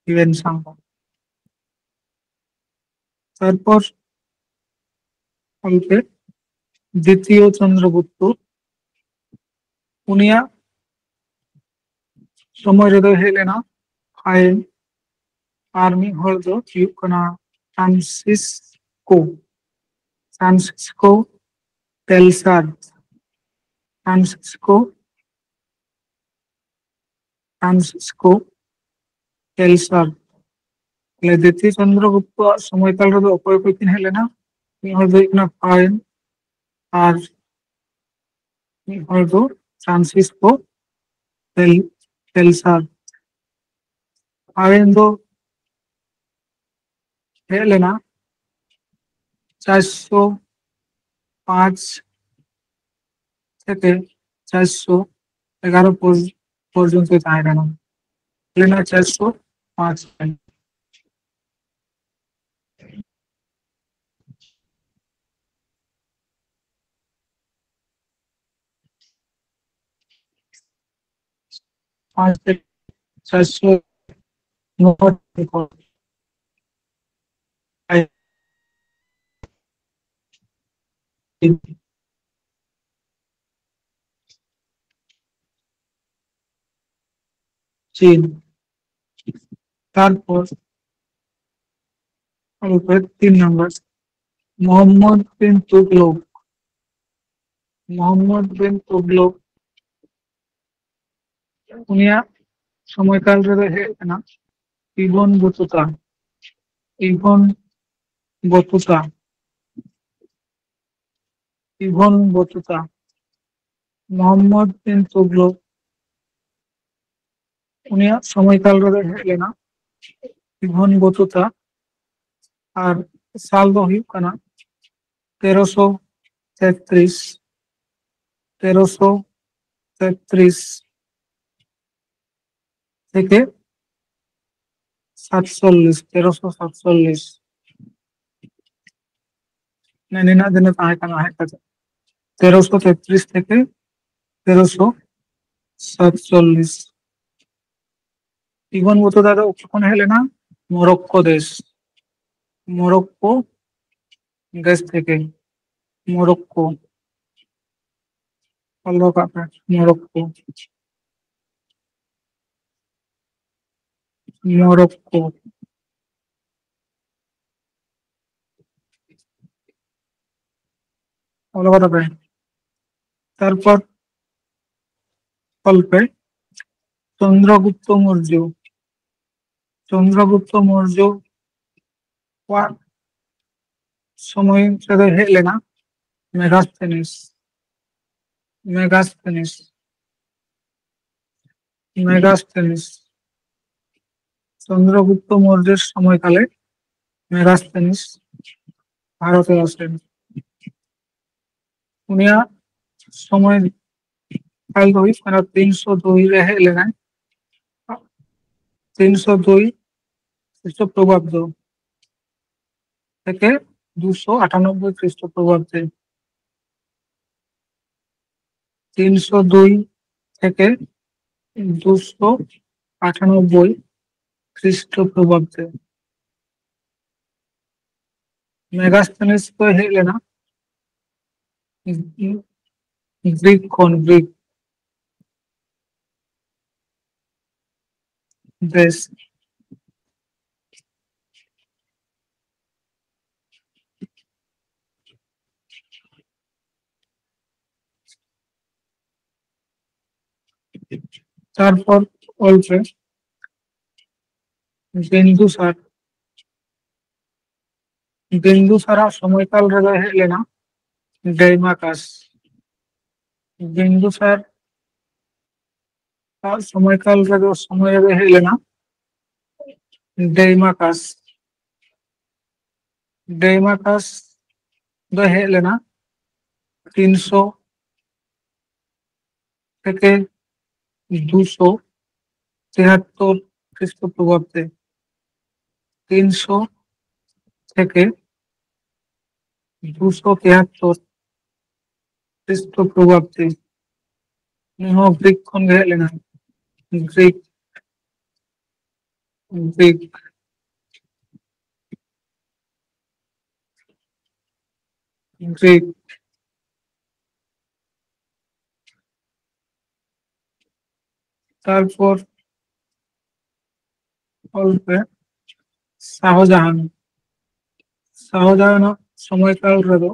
ᱤᱣᱮᱱ ᱥᱟᱝ᱾ ᱛᱟᱨᱯᱚᱨ ᱚᱞ ᱯᱮ ᱫᱤᱛᱤᱭᱚ ᱪᱚᱱᱫᱨᱚᱜᱩᱯᱛᱚ, ᱩᱱᱤᱭᱟᱜ ᱥᱚᱢᱚᱭ ᱨᱮᱫᱚ ᱦᱮᱡ ᱞᱮᱱᱟ ᱯᱷᱟᱭᱮᱱ, ᱟᱨ ᱢᱤᱫ ᱦᱚᱲ ᱫᱚ ᱦᱩᱭᱩᱜ ᱠᱟᱱᱟ ᱯᱷᱨᱟᱱᱥᱤᱥᱠᱳ, ᱯᱷᱨᱟᱱᱥᱤᱥᱠᱳ ᱯᱮᱞᱥᱟᱨ, ᱯᱷᱨᱟᱱᱥᱤᱥᱠᱳ, ᱯᱷᱨᱟᱱᱥᱤᱥᱠᱳ ᱯᱮᱞᱥᱟᱨ᱾ ᱛᱟᱦᱞᱮ ᱫᱤᱛᱤᱭᱚ ᱪᱚᱱᱫᱨᱚᱜᱩᱯᱛᱚᱣᱟᱜ ᱥᱚᱢᱚᱭ ᱠᱟᱞ ᱨᱮᱫᱚ ᱚᱠᱚᱭ ᱚᱠᱚᱭ ᱠᱤᱱ ᱦᱮᱡ ᱞᱮᱱᱟ? ᱢᱤᱫ ᱦᱚᱲ ᱫᱚ ᱦᱩᱭᱩᱜ ᱠᱟᱱᱟ ᱯᱷᱟᱭᱮᱱ, ᱟᱨ ᱢᱤᱫ ᱦᱚᱲ ᱫᱚ ᱯᱷᱨᱟᱱᱥᱤᱥᱠᱳ ᱯᱮᱞ-, ᱯᱮᱞᱥᱟᱨ᱾ ᱯᱷᱟᱭᱮᱱ ᱫᱚ ᱦᱮᱡ ᱞᱮᱱᱟ ᱪᱟᱨᱥᱚ ᱯᱟᱸᱪ ᱛᱷᱮᱠᱮ ᱪᱟᱨᱥᱚ ᱮᱜᱟᱨᱚ ᱯᱚᱨ-, ᱯᱚᱨᱡᱚᱱᱛᱚ ᱛᱟᱦᱮᱸ ᱠᱟᱱᱟ᱾ ᱦᱮᱡ ᱞᱮᱱᱟ ᱪᱟᱨᱥᱚ ᱯᱟᱸᱪ ᱨᱮ᱾ ᱯᱟᱸᱪ ᱛᱷᱮᱠᱮ ᱪᱟᱨᱥᱚ ᱱᱚᱵᱵᱳᱭ᱾ ᱪᱤᱱ᱾ ᱛᱟᱨᱯᱚᱨ ᱟᱨ ᱛᱤᱱ ᱱᱟᱢᱵᱟᱨ, ᱢᱚᱦᱚᱢᱢᱚᱫ ᱵᱤᱱ ᱛᱩᱜᱞᱚᱠ᱾ ᱢᱚᱦᱚᱢᱢᱚᱫ ᱵᱤᱱ ᱛᱩᱜᱞᱚᱠ, ᱩᱱᱤᱭᱟᱜ ᱥᱚᱢᱚᱭᱠᱟᱞ ᱨᱮᱫᱚ ᱦᱮᱡ ᱠᱟᱱᱟ ᱤᱵᱚᱱ ᱵᱚᱛᱩᱛᱟ, ᱤᱵᱚᱱ ᱵᱚᱛᱩᱛᱟ, ᱤᱵᱚᱱ ᱵᱚᱛᱩᱛᱟ᱾ ᱢᱚᱦᱚᱢᱢᱚᱫ ᱵᱤᱱ ᱛᱩᱜᱞᱚᱠ, ᱩᱱᱤᱭᱟᱜ ᱥᱚᱢᱚᱭᱠᱟᱞ ᱨᱮᱫᱚ ᱦᱮᱡ ᱞᱮᱱᱟ ᱤᱵᱚᱱ ᱵᱚᱛᱩᱛᱟ, ᱟᱨ ᱥᱟᱞ ᱫᱚ ᱦᱩᱭᱩᱜ ᱠᱟᱱᱟ ᱛᱮᱨᱚᱥᱚ ᱛᱮᱛᱨᱤᱥ, ᱛᱮᱨᱚᱥᱚ ᱛᱮᱛᱨᱤᱥ ᱛᱷᱮᱠᱮ ᱥᱟᱛᱪᱚᱞᱞᱤᱥ, ᱛᱮᱨᱚᱥᱚ ᱥᱟᱛᱪᱚᱞᱞᱤᱥ᱾ ᱱᱤᱱᱟᱹᱜ ᱫᱤᱱᱮ ᱛᱟᱦᱮᱸ ᱠᱟᱱᱟ ᱦᱮᱡ ᱠᱟᱛᱮ, ᱛᱮᱨᱚᱥᱚ ᱛᱮᱛᱨᱤᱥ ᱛᱷᱮᱠᱮ ᱛᱮᱨᱚᱥᱚ ᱥᱟᱛᱪᱚᱞᱞᱤᱥ᱾ ᱤᱵᱚᱱ ᱵᱚᱛᱩᱛᱟ ᱫᱚ ᱚᱠᱟ ᱠᱷᱚᱱ ᱦᱮᱡ ᱞᱮᱱᱟ? ᱢᱚᱨᱚᱠᱠᱳ ᱫᱮᱥ, ᱢᱚᱨᱚᱠᱠᱳ ᱫᱮᱥ ᱛᱷᱮᱠᱮ, ᱢᱚᱨᱚᱠᱠᱳ, ᱚᱞ ᱫᱚᱦᱚ ᱠᱟᱜ ᱯᱮ, ᱢᱚᱨᱚᱠᱠᱳ, ᱢᱚᱨᱚᱠᱠᱳ᱾ ᱚᱞ ᱠᱟᱫᱟ ᱯᱮ? ᱛᱟᱨᱯᱚᱨ ᱚᱞ ᱯᱮ ᱪᱚᱱᱫᱨᱚᱜᱩᱯᱛᱚ ᱢᱳᱨᱡᱚ᱾ ᱪᱚᱱᱫᱨᱚᱜᱩᱯᱛᱚ ᱢᱳᱨᱡᱚ ᱠᱚᱣᱟᱜ ᱥᱚᱢᱚᱭ ᱨᱮᱫᱚ ᱦᱮᱡ ᱞᱮᱱᱟ ᱢᱮᱜᱟᱥᱛᱷᱮᱱᱤᱥ, ᱢᱮᱜᱟᱥᱛᱷᱮᱱᱤᱥ, ᱢᱮᱜᱟᱥᱛᱷᱮᱱᱤᱥ᱾ ᱪᱚᱱᱫᱨᱚᱜᱩᱯᱛᱚ ᱢᱳᱨᱡᱚ ᱥᱚᱢᱚᱭ ᱠᱟᱞᱮ ᱢᱮᱜᱟᱥᱛᱷᱮᱱᱤᱥ ᱵᱷᱟᱨᱚᱛᱮ ᱟᱥᱮᱱ᱾ ᱩᱱᱤᱭᱟᱜ ᱥᱚᱢᱚᱭ ᱠᱟᱞ ᱫᱚ ᱦᱩᱭᱩᱜ ᱠᱟᱱᱟ ᱛᱤᱱᱥᱚ ᱫᱩᱭ ᱨᱮ ᱦᱮᱡ ᱞᱮᱱᱟᱭ, ᱛᱤᱱᱥᱚ ᱫᱩᱭ ᱠᱷᱨᱤᱥᱴᱚᱯᱩᱨᱵᱟᱵᱫᱚ ᱛᱷᱮᱠᱮ ᱫᱩᱥᱚ ᱟᱴᱷᱟᱱᱚᱵᱵᱳᱭ ᱠᱷᱨᱤᱥᱴᱚᱯᱩᱨᱵᱟᱵᱫᱮ᱾ ᱛᱤᱱᱥᱚ ᱫᱩᱭ ᱛᱷᱮᱠᱮ ᱫᱩᱥᱚ ᱟᱴᱷᱟᱱᱚᱵᱵᱳᱭ ᱠᱷᱨᱤᱥᱴᱚᱯᱩᱨᱵᱟᱵᱫᱮ᱾ ᱢᱮᱜᱟᱥᱛᱷᱮᱱᱤᱥ ᱫᱚᱭ ᱦᱮᱡ ᱞᱮᱱᱟ ᱜᱨᱤᱠ ᱠᱷᱚᱱ, ᱜᱨᱤᱠ ᱫᱮᱥ᱾ ᱛᱟᱨᱯᱚᱨ ᱚᱞ ᱯᱮ ᱵᱤᱱᱫᱩᱥᱟᱨ᱾ ᱵᱤᱱᱫᱩᱥᱟᱨᱟᱜ ᱥᱚᱢᱚᱭᱠᱟᱞ ᱨᱮᱫᱚ ᱦᱮᱡ ᱞᱮᱱᱟ ᱰᱮᱭᱢᱟᱠᱟᱥ᱾ ᱵᱤᱱᱫᱩᱥᱟᱨ ᱟᱜ ᱥᱚᱢᱚᱭᱠᱟᱞ ᱨᱮᱫᱚ, ᱥᱚᱢᱚᱭ ᱨᱮ ᱦᱮᱡ ᱞᱮᱱᱟ ᱰᱮᱭᱢᱟᱠᱟᱥ᱾ ᱰᱮᱭᱢᱟᱠᱟᱥ ᱫᱚ ᱦᱮᱡ ᱞᱮᱱᱟ ᱛᱤᱱᱥᱚ ᱛᱷᱮᱠᱮ ᱫᱩᱥᱚ ᱛᱮᱦᱟᱛᱛᱚᱨ ᱠᱷᱨᱤᱥᱴᱚᱯᱩᱨᱵᱟᱵᱫᱮ᱾ ᱛᱤᱱᱥᱚ ᱛᱷᱮᱠᱮ ᱫᱩᱥᱚ ᱛᱮᱦᱟᱛᱛᱚᱨ ᱠᱷᱨᱤᱥᱴᱚ ᱯᱩᱨᱵᱟᱵᱽᱫᱮ᱾ ᱩᱱᱤ ᱦᱚᱸ ᱜᱨᱤᱠ ᱠᱷᱚᱱ ᱜᱮ ᱦᱮᱡ ᱞᱮᱱᱟ᱾ Greek, Greek, Greek. ᱛᱟᱨᱯᱚᱨ ᱚᱞ ᱯᱮ ᱥᱟᱦᱚᱡᱟᱦᱟᱱ᱾ ᱥᱟᱦᱚᱡᱟᱦᱟᱱᱟᱜ ᱥᱚᱢᱚᱭ ᱠᱟᱞ ᱨᱮᱫᱚ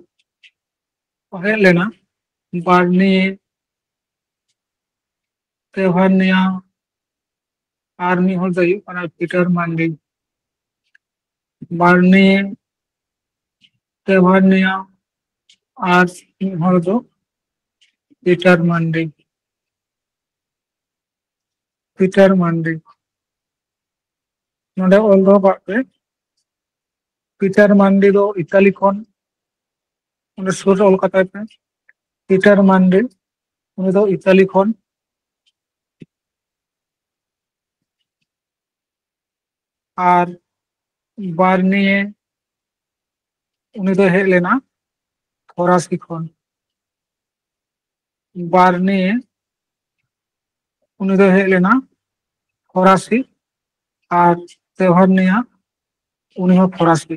ᱦᱮᱡ ᱞᱮᱱᱟ ᱵᱟᱨᱱᱤ, ᱛᱮᱵᱷᱟᱨᱱᱤᱭᱟ, ᱟᱨ ᱢᱤᱫ ᱦᱚᱲ ᱫᱚ ᱦᱩᱭᱩᱜ ᱠᱟᱱᱟ ᱯᱤᱴᱟᱨ ᱢᱟᱱᱰᱤ᱾ ᱵᱟᱨᱱᱤ, ᱛᱮᱵᱷᱟᱨᱱᱤᱭᱟ, ᱟᱨ ᱢᱤᱫ ᱦᱚᱲ ᱫᱚ ᱯᱤᱴᱟᱨ ᱢᱟᱱᱰᱤ᱾ ᱯᱤᱴᱟᱨ ᱢᱟᱱᱰᱤ᱾ ᱱᱚᱰᱮ ᱚᱞ ᱫᱚᱦᱚ ᱠᱟᱜ ᱯᱮ, ᱯᱤᱴᱟᱨ ᱢᱟᱱᱰᱤ ᱫᱚ ᱤᱛᱟᱞᱤ ᱠᱷᱚᱱ, ᱚᱸᱰᱮ ᱥᱩᱨ ᱨᱮ ᱚᱞ ᱠᱟᱛᱟᱭ ᱯᱮ, ᱯᱤᱴᱟᱨ ᱢᱟᱱᱰᱤ, ᱩᱱᱤ ᱫᱚ ᱤᱛᱟᱞᱤ ᱠᱷᱚᱱ᱾ ᱟᱨ ᱵᱟᱨᱱᱤᱭᱮ, ᱩᱱᱤ ᱫᱚ ᱦᱮᱡ ᱞᱮᱱᱟ ᱯᱷᱚᱨᱟᱥᱤ ᱠᱷᱚᱱ᱾ ᱵᱟᱨᱱᱤᱭᱮ, ᱩᱱᱤ ᱫᱚ ᱦᱮᱡ ᱞᱮᱱᱟ ᱯᱷᱚᱨᱟᱥᱤ, ᱟᱨ ᱛᱮᱵᱷᱟᱨᱱᱤᱭᱟ, ᱩᱱᱤ ᱦᱚᱸ ᱯᱷᱚᱨᱟᱥᱤ᱾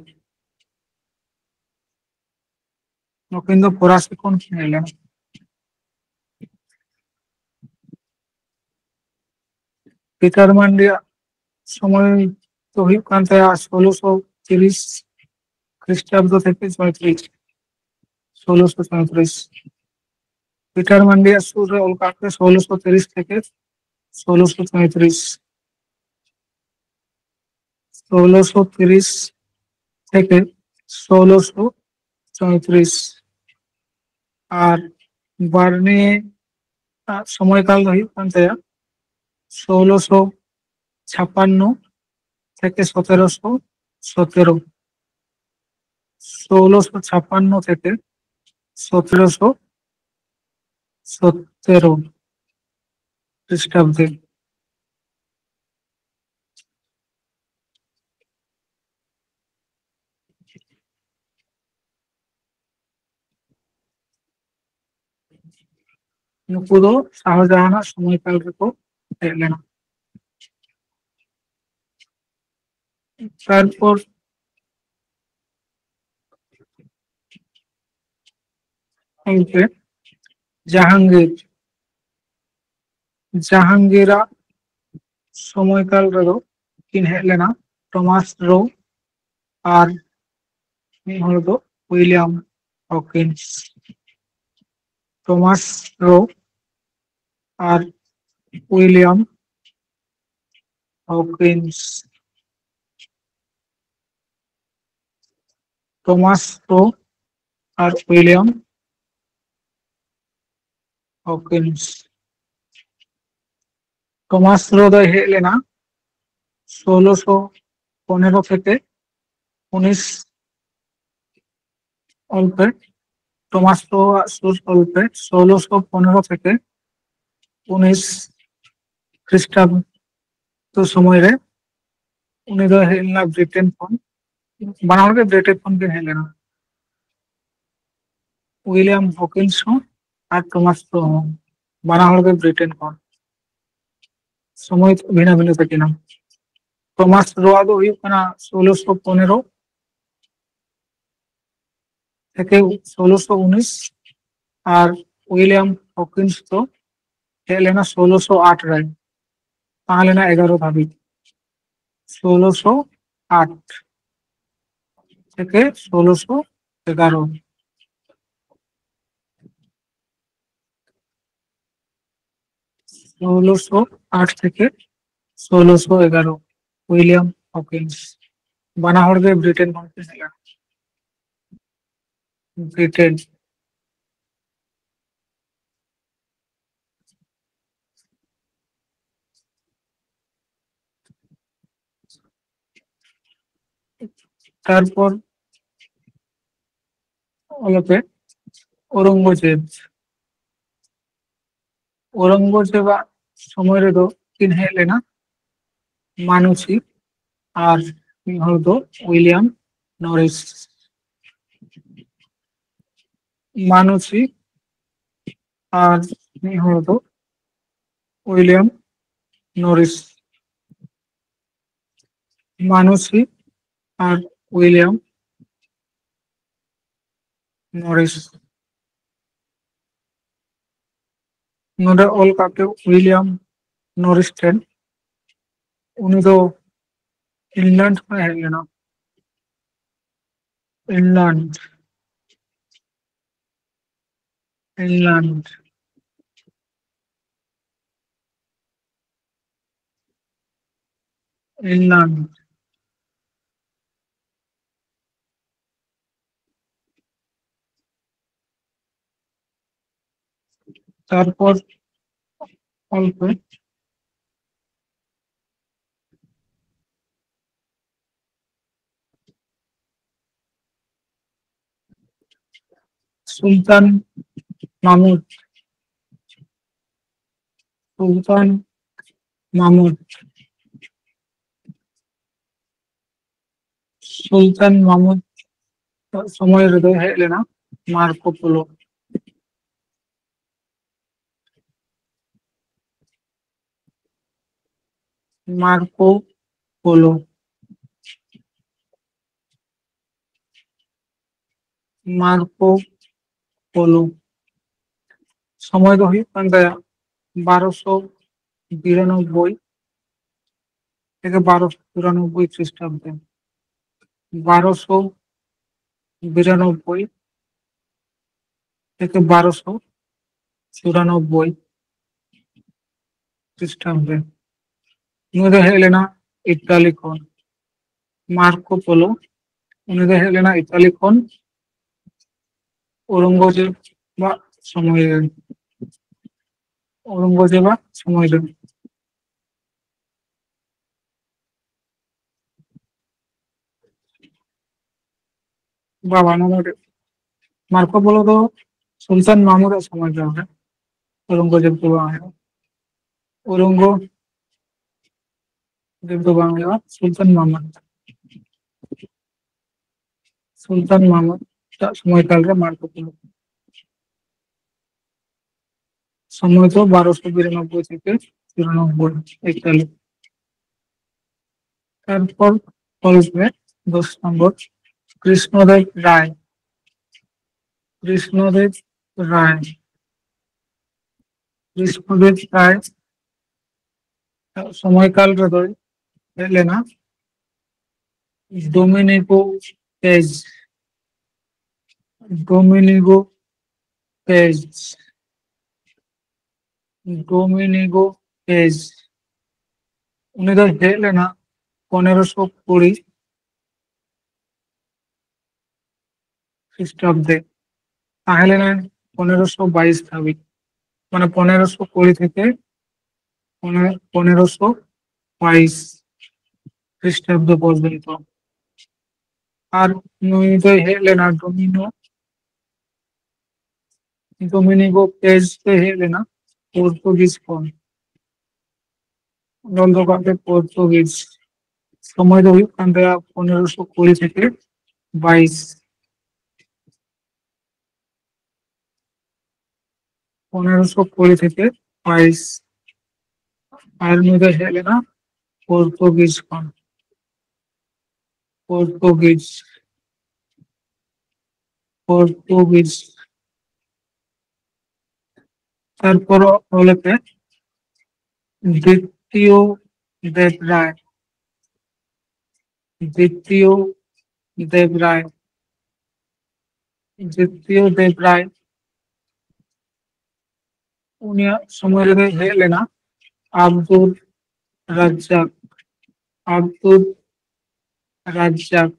ᱱᱩᱠᱤᱱ ᱫᱚ ᱯᱷᱚᱨᱟᱥᱤ ᱠᱷᱚᱱ ᱠᱤᱱ ᱦᱮᱡ ᱞᱮᱱᱟ᱾ ᱯᱤᱴᱟᱨ ᱢᱟᱱᱰᱤᱭᱟᱜ ᱥᱚᱢᱚᱭ ᱫᱚ ᱦᱩᱭᱩᱜ ᱠᱟᱱ ᱛᱟᱭᱟ ᱥᱳᱞᱳᱥᱚ ᱛᱤᱨᱤᱥ ᱠᱷᱨᱤᱥᱴᱟᱵᱫᱚ ᱛᱷᱮᱠᱮ ᱥᱚᱭᱛᱨᱤᱥ, ᱥᱳᱞᱳᱥᱚ ᱥᱚᱭᱛᱨᱤᱥ᱾ ᱯᱤᱴᱟᱨ ᱢᱟᱱᱰᱤᱭᱟᱜ ᱥᱩᱨ ᱨᱮ ᱚᱞ ᱠᱟᱜ ᱯᱮ, ᱥᱳᱞᱳᱥᱚ ᱛᱤᱨᱤᱥ ᱛᱷᱮᱠᱮ ᱥᱳᱞᱳᱥᱚ ᱥᱚᱭᱛᱨᱤᱥ᱾ ᱥᱳᱞᱳᱥᱚ ᱛᱤᱨᱤᱥ ᱛᱷᱮᱠᱮ ᱥᱳᱞᱳᱥᱚ ᱥᱚᱭᱛᱨᱤᱥ᱾ ᱟᱨ ᱵᱟᱨᱱᱤ ᱟᱜ ᱥᱚᱢᱚᱭ ᱠᱟᱞ ᱫᱚ ᱦᱩᱭᱩᱜ ᱠᱟᱱ ᱛᱟᱭᱟ ᱥᱳᱞᱳᱥᱚ ᱪᱷᱟᱯᱟᱱᱱᱚ ᱛᱷᱮᱠᱮ ᱥᱚᱛᱮᱨᱚᱥᱚ ᱥᱚᱛᱮᱨᱚ᱾ ᱥᱳᱞᱳᱥᱚ ᱪᱷᱟᱯᱟᱱᱱᱚ ᱛᱷᱮᱠᱮ ᱥᱚᱛᱮᱨᱚᱥᱚ ᱥᱚᱛᱮᱨᱚ ᱠᱷᱨᱤᱥᱴᱟᱵᱫᱮ᱾ ᱱᱩᱠᱩ ᱫᱚ ᱥᱟᱦᱡᱟᱦᱟᱱᱟᱜ ᱥᱚᱢᱚᱭ ᱠᱟᱞ ᱨᱮᱠᱚ ᱦᱮᱡ ᱞᱮᱱᱟ᱾ ᱛᱟᱨᱯᱚᱨ ᱚᱱᱛᱮ ᱡᱟᱦᱟᱝᱜᱤᱨ, ᱡᱟᱦᱟᱝᱜᱤᱨᱟᱜ ᱥᱚᱢᱚᱭ ᱠᱟᱞ ᱨᱮᱫᱚ ᱠᱤᱱ ᱦᱮᱡ ᱞᱮᱱᱟ ᱴᱚᱢᱟᱥ ᱨᱳ ᱟᱨ ᱢᱤᱫ ᱦᱚᱲ ᱫᱚ ᱩᱭᱞᱤᱭᱟᱢ ᱦᱚᱠᱤᱱᱥ᱾ ᱴᱚᱢᱟᱥ ᱨᱳ ᱟᱨ ᱩᱭᱞᱤᱭᱟᱢ ᱦᱚᱠᱤᱱᱥ᱾ ᱴᱚᱢᱟᱥ ᱨᱳ ᱟᱨ ᱩᱭᱞᱤᱭᱟᱢ ᱦᱚᱠᱤᱱᱥ᱾ ᱴᱚᱢᱟᱥ ᱨᱳ ᱫᱚᱭ ᱦᱮᱡ ᱞᱮᱱᱟ ᱥᱳᱞᱳᱥᱚ ᱯᱚᱱᱮᱨᱚ ᱛᱷᱮᱠᱮ ᱩᱱᱤᱥ ᱚᱞᱯᱮ᱾ ᱴᱚᱢᱟᱥ ᱨᱳ ᱟᱜ ᱥᱩᱨ ᱚᱞᱯᱮ ᱥᱳᱞᱳᱥᱚ ᱯᱚᱱᱮᱨᱚ ᱛᱷᱮᱠᱮ ᱩᱱᱤᱥ ᱠᱷᱨᱤᱥᱴᱟᱵᱫᱚ ᱥᱚᱢᱚᱭ ᱨᱮ ᱩᱱᱤ ᱫᱚ ᱦᱮᱡ ᱞᱮᱱᱟ ᱵᱨᱤᱴᱮᱱ ᱠᱷᱚᱱ᱾ ᱵᱟᱱᱟ ᱦᱚᱲ ᱜᱮ ᱵᱨᱤᱴᱮᱱ ᱠᱷᱚᱱ ᱠᱤᱱ ᱦᱮᱡ ᱞᱮᱱᱟ᱾ ᱩᱭᱞᱤᱭᱟᱢ ᱦᱚᱠᱤᱱᱥ ᱦᱚᱸ ᱟᱨ ᱴᱚᱢᱟᱥ ᱨᱳ ᱦᱚᱸ, ᱵᱟᱱᱟ ᱦᱚᱲ ᱜᱮ ᱵᱨᱤᱴᱮᱱ ᱠᱷᱚᱱ᱾ ᱥᱚᱢᱚᱭ ᱵᱷᱤᱱᱟᱹ ᱵᱷᱤᱱᱟᱹ ᱛᱟᱹᱠᱤᱱᱟ᱾ ᱴᱚᱢᱟᱥ ᱨᱳ ᱟᱜ ᱫᱚ ᱦᱩᱭᱩᱜ ᱠᱟᱱᱟ ᱥᱳᱞᱳᱥᱚ ᱯᱚᱱᱮᱨᱚ ᱛᱷᱮᱠᱮ ᱥᱳᱞᱳᱥᱚ ᱩᱱᱤᱥ, ᱟᱨ ᱩᱭᱞᱤᱭᱟᱢ ᱦᱚᱠᱤᱱᱥ ᱫᱚ ᱦᱮᱡ ᱞᱮᱱᱟ ᱥᱳᱞᱳᱥᱚ ᱟᱴ ᱨᱮ, ᱛᱟᱦᱮᱸ ᱞᱮᱱᱟ ᱮᱜᱟᱨᱚ ᱫᱷᱟᱹᱵᱤᱡ᱾ ᱥᱳᱞᱳᱥᱚ ᱟᱴ ᱛᱷᱮᱠᱮ ᱥᱳᱞᱳᱥᱚ ᱮᱜᱟᱨᱚ᱾ ᱥᱳᱞᱳᱥᱚ ᱟᱴ ᱛᱷᱮᱠᱮ ᱥᱳᱞᱳᱥᱚ ᱮᱜᱟᱨᱚ, ᱩᱭᱞᱤᱭᱟᱢ ᱦᱚᱠᱤᱱᱥ᱾ ᱵᱟᱱᱟ ᱦᱚᱲ ᱜᱮ ᱵᱨᱤᱴᱮᱱ ᱠᱷᱚᱱ ᱠᱤᱱ ᱦᱮᱡ ᱞᱮᱱᱟ᱾ ᱵᱨᱤᱴᱮᱱ᱾ ᱛᱟᱨᱯᱚᱨ ᱚᱞᱯᱮ ᱚᱣᱨᱚᱝᱜᱚᱡᱮᱵ᱾ ᱚᱣᱨᱚᱝᱜᱚᱡᱮᱵᱟᱜ ᱥᱚᱢᱚᱭ ᱨᱮᱫᱚ ᱠᱤᱱ ᱦᱮᱡ ᱞᱮᱱᱟ ᱢᱟᱱᱩᱥᱤ ᱟᱨ ᱢᱤᱫ ᱦᱚᱲ ᱫᱚ ᱩᱭᱞᱤᱭᱟᱢ ᱱᱚᱨᱤᱥ᱾ ᱢᱟᱱᱩᱥᱤ ᱟᱨ ᱢᱤᱫ ᱦᱚᱲ ᱫᱚ ᱩᱭᱞᱤᱭᱟᱢ ᱱᱚᱨᱤᱥ᱾ ᱢᱟᱱᱩᱥᱤ ᱟᱨ ᱩᱭᱞᱤᱭᱟᱢ ᱱᱚᱨᱤᱥ᱾ ᱱᱚᱰᱮ ᱚᱞ ᱠᱟᱜ ᱯᱮ ᱩᱭᱞᱤᱭᱟᱢ ᱱᱚᱨᱤᱥ ᱴᱷᱮᱱ᱾ ᱩᱱᱤ ᱫᱚ ᱤᱝᱞᱮᱱᱰ ᱠᱷᱚᱱᱮ ᱦᱮᱡ ᱞᱮᱱᱟ᱾ England, England, England. ᱛᱟᱨᱯᱚᱨ ᱚᱞ ᱯᱮ ᱥᱩᱞᱛᱟᱱ ᱢᱟᱢᱩᱫ᱾ ᱥᱩᱞᱛᱟᱱ ᱢᱟᱢᱩᱫ᱾ ᱥᱩᱞᱛᱟᱱ ᱢᱟᱢᱩᱫ ᱥᱚᱢᱚᱭ ᱨᱮᱫᱚ ᱦᱮᱡ ᱞᱮᱱᱟ ᱢᱟᱨᱠᱳ ᱯᱳᱞᱳ᱾ ᱢᱟᱨᱠᱳ ᱯᱳᱞᱳ᱾ ᱢᱟᱨᱠᱳ ᱯᱳᱞᱳ ᱥᱚᱢᱚᱭ ᱫᱚ ᱦᱩᱭᱩᱜ ᱠᱟᱱ ᱛᱟᱭᱟ ᱵᱟᱨᱚᱥᱚ ᱵᱤᱨᱟᱱᱚᱵᱵᱳᱭ ᱛᱷᱮᱠᱮ ᱵᱟᱨᱚᱥᱚ ᱪᱩᱨᱟᱱᱚᱵᱵᱳᱭ ᱠᱷᱨᱤᱥᱴᱟᱵᱫᱮ᱾ ᱵᱟᱨᱚᱥᱚ ᱵᱤᱨᱟᱱᱚᱵᱵᱳᱭ ᱛᱷᱮᱠᱮ ᱵᱟᱨᱚᱥᱚ ᱪᱩᱨᱟᱱᱚᱵᱵᱳᱭ ᱠᱷᱨᱤᱥᱴᱟᱵᱫᱮ᱾ ᱱᱩᱭ ᱫᱚ ᱦᱮᱡ ᱞᱮᱱᱟ ᱤᱛᱟᱞᱤ ᱠᱷᱚᱱ᱾ ᱢᱟᱨᱠᱳ ᱯᱳᱞᱳ, ᱩᱱᱤ ᱫᱚ ᱦᱮᱡ ᱞᱮᱱᱟ ᱤᱛᱟᱞᱤ ᱠᱷᱚᱱ ᱚᱨᱚᱝᱜᱚᱡᱮᱵᱟᱜ ᱥᱚᱢᱚᱭ ᱨᱮ᱾ ᱚᱨᱚᱝᱜᱚᱡᱮᱵᱟᱜ ᱥᱚᱢᱚᱭ ᱨᱮ᱾ ᱵᱟᱵᱟ, ᱱᱚᱣᱟ ᱫᱚ ᱢᱟᱨᱠᱳ ᱯᱳᱞᱳ ᱫᱚ ᱥᱩᱞᱛᱟᱱ ᱢᱟᱦᱢᱩᱫ ᱟᱜ ᱥᱚᱢᱚᱭ ᱫᱚ ᱵᱟᱝ ᱦᱩᱭᱩᱜᱼᱟ᱾ ᱚᱨᱚᱝᱜᱚᱡᱮᱵ ᱫᱚ ᱵᱟᱝ ᱦᱩᱭᱩᱜᱼᱟ᱾ ᱚᱨᱚᱝᱜᱚᱡᱮᱵ ᱫᱚ ᱵᱟᱝ ᱦᱩᱭᱩᱜᱼᱟ, ᱥᱩᱞᱛᱟᱱ ᱢᱟᱦᱢᱩᱫ᱾ ᱥᱩᱞᱛᱟᱱ ᱢᱟᱦᱢᱩᱫ ᱟᱜ ᱥᱚᱢᱚᱭ ᱠᱟᱞ ᱨᱮ ᱢᱟᱨᱠᱳ ᱯᱳᱞᱳ᱾ ᱥᱚᱢᱚᱭ ᱫᱚ ᱵᱟᱨᱚᱥᱚ ᱵᱤᱨᱟᱱᱚᱵᱵᱳᱭ ᱛᱷᱮᱠᱮ ᱪᱩᱨᱟᱱᱚᱵᱵᱳᱭ ᱮᱠᱟᱞᱤ᱾ ᱛᱟᱨᱯᱚᱨ ᱯᱚᱨᱮ ᱫᱚᱥ ᱱᱚᱢᱵᱚᱨ, ᱠᱨᱤᱥᱱᱚᱫᱮᱵ ᱨᱟᱭ᱾ ᱠᱨᱤᱥᱱᱚᱫᱮᱵ ᱨᱟᱭ, ᱠᱨᱤᱥᱱᱚᱫᱮᱵ ᱨᱟᱭ ᱥᱚᱢᱚᱭᱠᱟᱞ ᱨᱮᱫᱚᱭ ᱦᱮᱡ ᱞᱮᱱᱟ ᱰᱳᱢᱤᱱᱤᱜᱳ ᱯᱮᱡᱽ, ᱰᱳᱢᱤᱱᱤᱜᱳ ᱯᱮᱡᱽ, ᱰᱳᱢᱤᱱᱤᱜᱳ ᱯᱮᱡᱽ᱾ ᱩᱱᱤ ᱫᱚᱭ ᱦᱮᱡ ᱞᱮᱱᱟ ᱯᱚᱱᱮᱨᱚᱥᱚ ᱠᱩᱲᱤ ᱠᱷᱨᱤᱥᱴᱟᱵᱫᱮ, ᱛᱟᱦᱮᱸ ᱞᱮᱱᱟᱭ ᱯᱚᱱᱮᱨᱚᱥᱚ ᱵᱟᱭᱤᱥ ᱫᱷᱟᱹᱵᱤᱡ, ᱢᱟᱱᱮ ᱯᱚᱱᱮᱨᱚᱥᱚ ᱠᱩᱲᱤ ᱛᱷᱮᱠᱮ ᱯᱚᱱᱮᱨᱚᱥᱚ ᱵᱟᱭᱤᱥ ᱠᱷᱨᱤᱥᱴᱟᱵᱫᱚ ᱯᱚᱨᱡᱚᱱᱛᱚ᱾ ᱟᱨ ᱱᱩᱭ ᱫᱚᱭ ᱦᱮᱡ ᱞᱮᱱᱟ ᱰᱳᱢᱤᱱᱳ ᱰᱳᱢᱤᱱᱤᱜᱳ ᱯᱮᱡᱽ ᱛᱮ ᱦᱮᱡ ᱞᱮᱱᱟ ᱯᱚᱨᱛᱩᱜᱤᱡᱽ ᱠᱷᱚᱱ᱾ ᱫᱚᱞ ᱫᱚ ᱠᱟᱜ ᱛᱮ ᱯᱚᱨᱛᱩᱜᱤᱡᱽ᱾ ᱥᱚᱢᱚᱭ ᱫᱚ ᱦᱩᱭᱩᱜ ᱠᱟᱱ ᱛᱟᱭᱟ ᱯᱚᱱᱮᱨᱚᱥᱚ ᱠᱩᱲᱤ ᱛᱷᱮᱠᱮ ᱵᱟᱭᱤᱥ᱾ ᱯᱚᱱᱮᱨᱚᱥᱚ ᱠᱩᱲᱤ ᱛᱷᱮᱠᱮ ᱵᱟᱭᱤᱥ᱾ ᱟᱨ ᱱᱩᱭ ᱫᱚᱭ ᱦᱮᱡ ᱞᱮᱱᱟ ᱯᱚᱨᱛᱩᱜᱤᱡᱽ ᱠᱷᱚᱱ᱾ Portuguese, Portuguese. ᱛᱟᱨᱯᱚᱨ ᱚᱞ ᱯᱮ ᱫᱤᱛᱤᱭᱚ ᱫᱮᱵ ᱨᱟᱭ, ᱫᱤᱛᱤᱭᱚ ᱫᱮᱵ ᱨᱟᱭ, ᱫᱤᱛᱤᱭᱚ ᱫᱮᱵ ᱨᱟᱭ᱾ ᱩᱱᱤᱭᱟᱜ ᱥᱚᱢᱚᱭ ᱨᱮᱫᱚᱭ ᱦᱮᱡ ᱞᱮᱱᱟ ᱟᱵᱫᱩᱞ ᱨᱟᱡᱡᱟᱠ, ᱟᱵᱫᱩᱞ ᱨᱟᱡᱡᱟᱠ,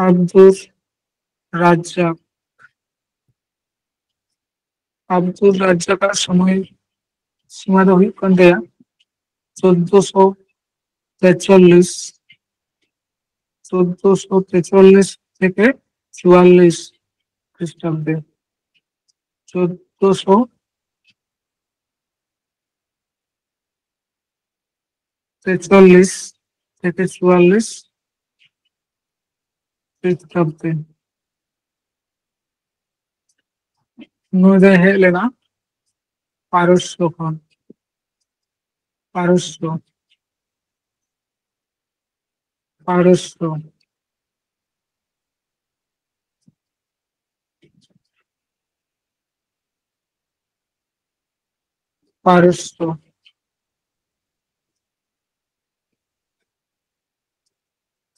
ᱟᱵᱫᱩᱞ ᱨᱟᱡᱡᱟᱠ᱾ ᱟᱵᱫᱩᱞ ᱨᱟᱡᱡᱟᱠᱟᱜ ᱥᱚᱢᱚᱭ ᱥᱤᱢᱟ ᱫᱚ ᱦᱩᱭᱩᱜ ᱠᱟᱱ ᱛᱟᱭᱟ ᱪᱳᱫᱫᱳᱥᱚ ᱛᱮᱪᱚᱞᱞᱤᱥ, ᱪᱳᱫᱫᱳᱥᱚ ᱛᱮᱪᱚᱞᱞᱤᱥ ᱛᱷᱮᱠᱮ ᱪᱩᱣᱟᱞᱞᱤᱥ ᱠᱷᱨᱤᱥᱴᱟᱵᱫᱮ᱾ ᱪᱳᱫᱫᱳᱥᱚ ᱛᱮᱪᱚᱞᱞᱤᱥ ᱛᱷᱮᱠᱮ ᱪᱩᱣᱟᱞᱞᱤᱥ ᱠᱷᱨᱤᱥᱴᱟᱵᱫᱮ᱾ ᱱᱩᱭ ᱫᱚᱭ ᱦᱮᱡ ᱞᱮᱱᱟ ᱯᱟᱨᱚᱥᱥᱚ ᱠᱷᱚᱱ᱾ ᱯᱟᱨᱚᱥᱥᱚ᱾ ᱯᱟᱨᱚᱥᱥᱚ᱾ ᱯᱟᱨᱚᱥᱥᱚ᱾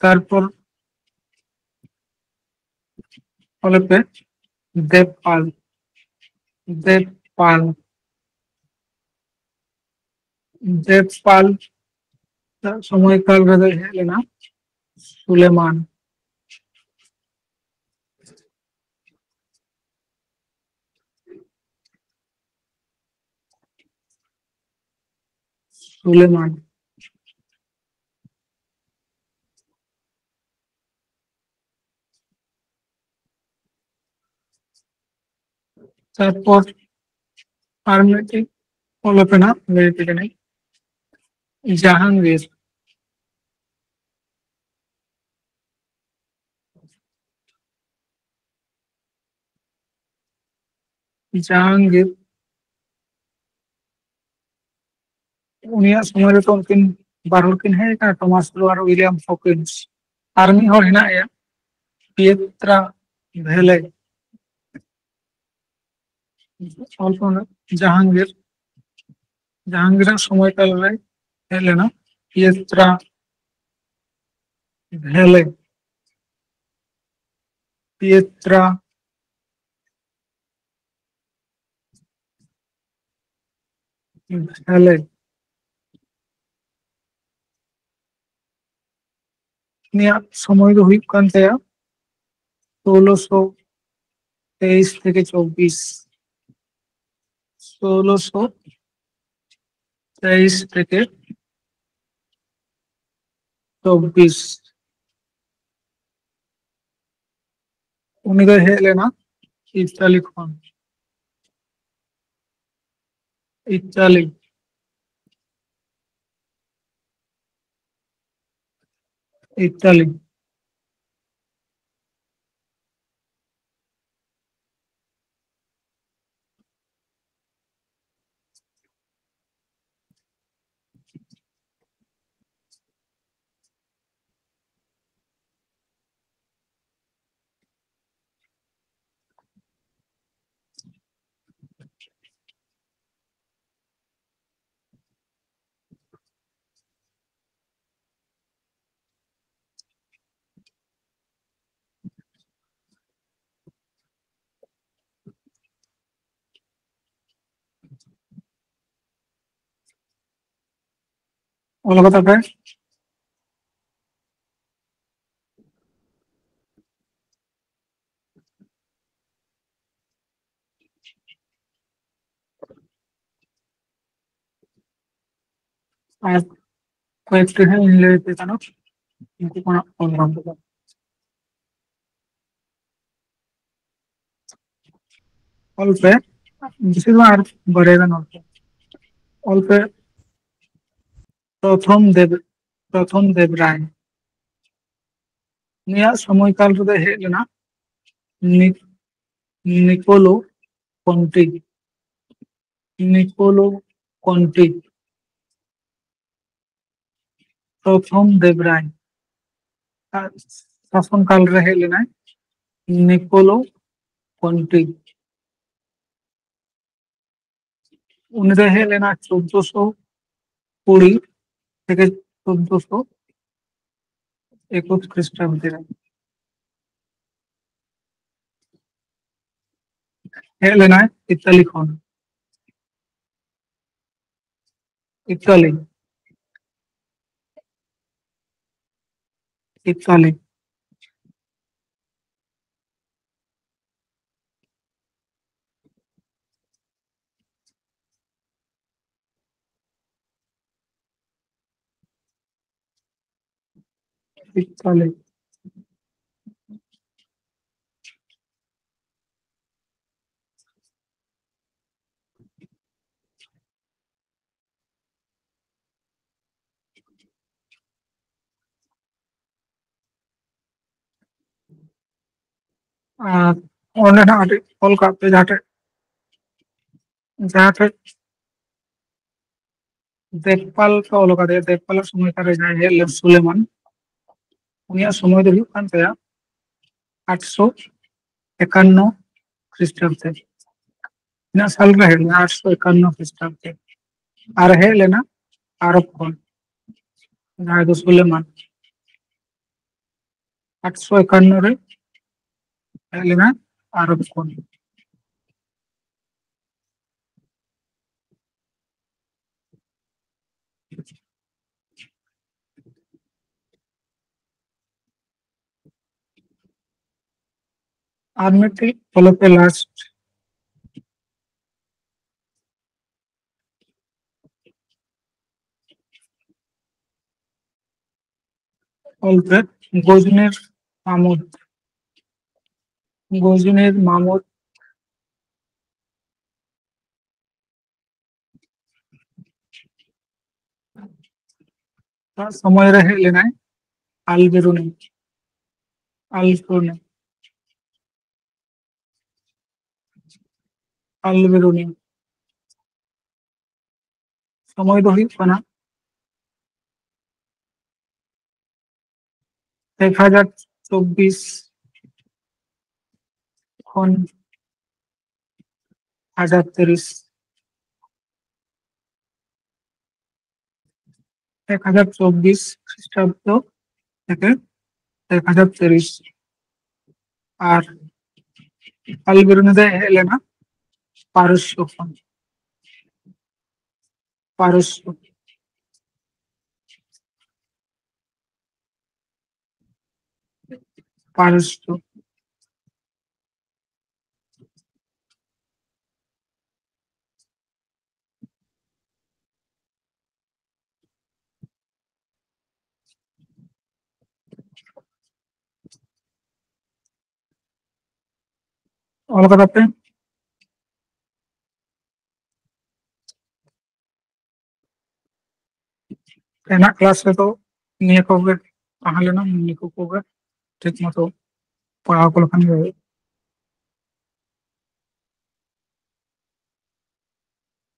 ᱛᱟᱨᱯᱚᱨ ᱚᱞᱮ ᱯᱮ ᱫᱮᱵᱯᱟᱞ᱾ ᱫᱮᱵᱯᱟᱞ᱾ ᱫᱮᱵᱯᱟᱞ ᱥᱚᱢᱚᱭ ᱠᱟᱞ ᱨᱮᱫᱚᱭ ᱦᱮᱡ ᱞᱮᱱᱟ ᱥᱩᱞᱮᱢᱟᱱ᱾ ᱥᱩᱞᱮᱢᱟᱱ᱾ ᱛᱟᱨᱯᱚᱨ ᱟᱨ ᱢᱤᱫᱴᱤᱡ ᱚᱞ ᱟᱠᱟᱱᱟ, ᱞᱟᱹᱭ ᱟᱯᱮ ᱠᱟᱹᱱᱟᱹᱧ, ᱡᱟᱦᱟᱝᱜᱤᱨ᱾ ᱡᱟᱦᱟᱝᱜᱤᱨ, ᱩᱱᱤᱭᱟᱜ ᱥᱚᱢᱚᱭ ᱨᱮᱫᱚ ᱩᱱᱠᱤᱱ ᱵᱟᱨ ᱦᱚᱲ ᱠᱤᱱ ᱦᱮᱡ ᱟᱠᱟᱱᱟ, ᱴᱚᱢᱟᱥ ᱞᱳ ᱟᱨ ᱩᱭᱞᱤᱭᱟᱢ ᱦᱚᱠᱤᱱᱥ᱾ ᱟᱨ ᱢᱤᱫ ᱦᱚᱲ ᱦᱮᱱᱟᱜ ᱮᱭᱟ, ᱯᱤᱭᱮᱛᱨᱟ ᱵᱷᱮᱞᱮ᱾ ᱚᱞ ᱠᱚ ᱢᱮᱱᱟᱜ, ᱡᱟᱦᱟᱝᱜᱤᱨ, ᱡᱟᱦᱟᱝᱜᱤᱨᱟᱜ ᱥᱚᱢᱚᱭ ᱠᱟᱞ ᱨᱮ ᱦᱮᱡ ᱞᱮᱱᱟ ᱯᱤᱭᱮᱛᱨᱟ ᱵᱷᱮᱞᱮ᱾ ᱯᱤᱭᱮᱛᱨᱟ ᱵᱷᱮᱞᱮ᱾ ᱩᱱᱤᱭᱟᱜ ᱥᱚᱢᱚᱭ ᱫᱚ ᱦᱩᱭᱩᱜ ᱠᱟᱱ ᱛᱟᱭᱟ ᱥᱳᱞᱳᱥᱚ ᱛᱮᱭᱤᱥ ᱛᱷᱮᱠᱮ ᱪᱚᱵᱵᱤᱥ᱾ ᱥᱳᱞᱳᱥᱚ ᱛᱮᱭᱤᱥ ᱛᱷᱮᱠᱮ ᱪᱚᱵᱵᱤᱥ᱾ ᱩᱱᱤ ᱫᱚᱭ ᱦᱮᱡ ᱞᱮᱱᱟ ᱤᱛᱟᱞᱤ ᱠᱷᱚᱱ᱾ ᱤᱛᱟᱞᱤ᱾ ᱤᱛᱟᱞᱤ᱾ ᱚᱞ ᱠᱟᱫᱟ ᱯᱮ? ᱟᱨ ᱠᱚᱭᱮᱠᱴᱤ ᱦᱟᱸᱜ ᱤᱧ ᱞᱟᱹᱭ ᱟᱯᱮ ᱠᱟᱱᱟ, ᱩᱱᱠᱩ ᱠᱚ ᱦᱟᱸᱜ ᱚᱞ ᱵᱟᱝ ᱠᱟᱫᱟ᱾ ᱚᱞ ᱯᱮ, ᱵᱮᱥᱤ ᱫᱚ ᱵᱟᱝ, ᱟᱨ ᱵᱟᱨᱭᱟ ᱜᱟᱱ ᱚᱞ ᱯᱮ᱾ ᱚᱞ ᱯᱮ, ᱯᱨᱚᱛᱷᱚᱢ ᱫᱮᱵ, ᱯᱨᱚᱛᱷᱚᱢ ᱫᱮᱵ ᱨᱟᱭ᱾ ᱩᱱᱤᱭᱟᱜ ᱥᱚᱢᱚᱭ ᱠᱟᱞ ᱨᱮᱫᱚ ᱦᱮᱡ ᱞᱮᱱᱟ ᱱᱤ-, ᱱᱤᱠᱳᱞᱳ ᱠᱚᱱᱴᱤ, ᱱᱤᱠᱳᱞᱳ ᱠᱚᱱᱴᱤ, ᱯᱨᱚᱛᱷᱚᱢ ᱫᱮᱵ ᱨᱟᱭ᱾ ᱟᱨ ᱥᱟᱥᱚᱱ ᱠᱟᱞ ᱨᱮ ᱦᱮᱡ ᱞᱮᱱᱟᱭ ᱱᱤᱠᱳᱞᱳ ᱠᱚᱱᱴᱤ᱾ ᱩᱱᱤ ᱫᱚᱭ ᱦᱮᱡ ᱞᱮᱱᱟ ᱪᱳᱫᱽᱫᱳᱥᱚ ᱠᱩᱲᱤ ᱛᱷᱮᱠᱮ ᱪᱳᱫᱽᱫᱳᱥᱚ ᱮᱠᱩᱥ ᱠᱷᱨᱤᱥᱴᱟᱵᱫᱮ ᱨᱮ᱾ ᱦᱮᱡ ᱞᱮᱱᱟᱭ ᱤᱛᱟᱞᱤ ᱠᱷᱚᱱ᱾ ᱤᱛᱟᱞᱤ᱾ ᱤᱛᱟᱞᱤ᱾ ᱤᱛᱟᱞᱤ᱾ ᱟᱨ ᱚᱸᱰᱮ ᱱᱟᱜ ᱠᱟᱹᱴᱤᱡ ᱚᱞ ᱠᱟᱜ ᱯᱮ, ᱡᱟᱦᱟᱸ ᱴᱷᱮᱡ, ᱡᱟᱦᱟᱸ ᱴᱷᱮᱡ ᱫᱮᱵᱯᱟᱞ ᱠᱚ ᱚᱞ ᱠᱟᱫᱮᱭᱟ, ᱫᱮᱵᱯᱟᱞᱟᱜ ᱥᱚᱢᱚᱭ ᱠᱟᱞ ᱨᱮ ᱡᱟᱦᱟᱸᱭ ᱦᱮᱡ ᱞᱮᱱ ᱥᱩᱞᱮᱢᱟᱱ, ᱩᱱᱤᱭᱟᱜ ᱥᱚᱢᱚᱭ ᱫᱚ ᱦᱩᱭᱩᱜ ᱠᱟᱱ ᱛᱟᱭᱟ ᱟᱴᱥᱚ ᱮᱠᱟᱱᱱᱚ ᱠᱷᱨᱤᱥᱴᱟᱵᱫᱮ᱾ ᱛᱤᱱᱟᱹᱜ ᱥᱟᱞ ᱨᱮ ᱦᱮᱡ ᱞᱮᱱᱟ? ᱟᱴᱥᱚ ᱮᱠᱟᱱᱱᱚ ᱠᱷᱨᱤᱥᱴᱟᱵᱫᱮ᱾ ᱟᱨ ᱦᱮᱡ ᱞᱮᱱᱟ ᱟᱨᱚᱵ ᱠᱷᱚᱱ, ᱡᱟᱦᱟᱸᱭ ᱫᱚ ᱥᱩᱞᱮᱢᱟᱱ᱾ ᱟᱴᱥᱚ ᱮᱠᱟᱱᱱᱚ ᱨᱮ ᱦᱮᱡ ᱞᱮᱱᱟ ᱟᱨᱚᱵ ᱠᱷᱚᱱ᱾ ᱟᱨ ᱢᱤᱫᱴᱤᱡ ᱚᱞ ᱯᱮ ᱞᱟᱥᱴ᱾ ᱚᱞ ᱯᱮ ᱜᱚᱡᱽᱱᱤᱨ ᱢᱟᱢᱚᱛ᱾ ᱜᱚᱡᱽᱱᱤᱨ ᱢᱟᱢᱚᱛ᱾ ᱥᱚᱢᱚᱭ ᱨᱮ ᱦᱮᱡ ᱞᱮᱱᱟᱭ ᱟᱞ ᱵᱮᱨᱩᱱᱤ᱾ ᱟᱞ ᱵᱮᱨᱩᱱᱤ᱾ ᱟᱞ ᱵᱮᱨᱩᱱᱤ᱾ ᱥᱚᱢᱚᱭ ᱫᱚ ᱦᱩᱭᱩᱜ ᱠᱟᱱᱟ ᱮᱠ ᱦᱟᱡᱟᱨ ᱪᱚᱵᱵᱤᱥ ᱠᱷᱚᱱ ᱦᱟᱡᱟᱨ ᱛᱤᱨᱤᱥ᱾ ᱮᱠ ᱦᱟᱡᱟᱨ ᱪᱚᱵᱵᱤᱥ ᱠᱷᱨᱤᱥᱴᱟᱵᱫᱚ ᱛᱷᱮᱠᱮ ᱮᱠ ᱦᱟᱡᱟᱨ ᱛᱤᱨᱤᱥ᱾ ᱟᱨ ᱟᱞ ᱵᱮᱨᱩᱱᱤ ᱫᱚᱭ ᱦᱮᱡ ᱞᱮᱱᱟ ᱯᱟᱨᱚᱥᱥᱚ ᱠᱷᱚᱱ᱾ ᱯᱟᱨᱚᱥᱥᱚ᱾ ᱯᱟᱨᱚᱥᱥᱚ᱾ ᱚᱞ ᱠᱟᱫᱟ ᱯᱮ? ᱮᱱᱟᱜ ᱠᱞᱟᱥ ᱨᱮᱫᱚ ᱱᱤᱭᱟᱹ ᱠᱚᱜᱮ ᱛᱟᱦᱮᱸ ᱞᱮᱱᱟ, ᱱᱤᱭᱟᱹ ᱠᱚ ᱠᱚᱜᱮ ᱴᱷᱤᱠ ᱢᱚᱛᱚ ᱯᱟᱲᱦᱟᱣ ᱠᱚ ᱞᱮᱠᱷᱟᱱ ᱜᱮ ᱦᱩᱭᱩᱜᱼᱟ᱾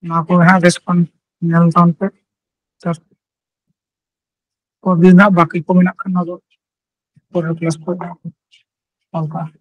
ᱱᱚᱣᱟ ᱠᱚ ᱦᱟᱸᱜ ᱵᱮᱥ ᱠᱷᱚᱱ ᱧᱮᱞ ᱛᱟᱵᱚᱱ ᱯᱮ᱾ ᱥᱟᱨ, ᱯᱚᱨ ᱫᱤᱱ ᱦᱟᱸᱜ ᱵᱟᱹᱠᱤ ᱠᱚ ᱢᱮᱱᱟᱜ ᱠᱷᱟᱱ, ᱚᱱᱟ ᱫᱚ ᱯᱚᱨᱮᱨ ᱠᱞᱟᱥ ᱠᱚᱨᱮ ᱦᱟᱸᱜ ᱚᱞ ᱠᱟᱜᱼᱟ᱾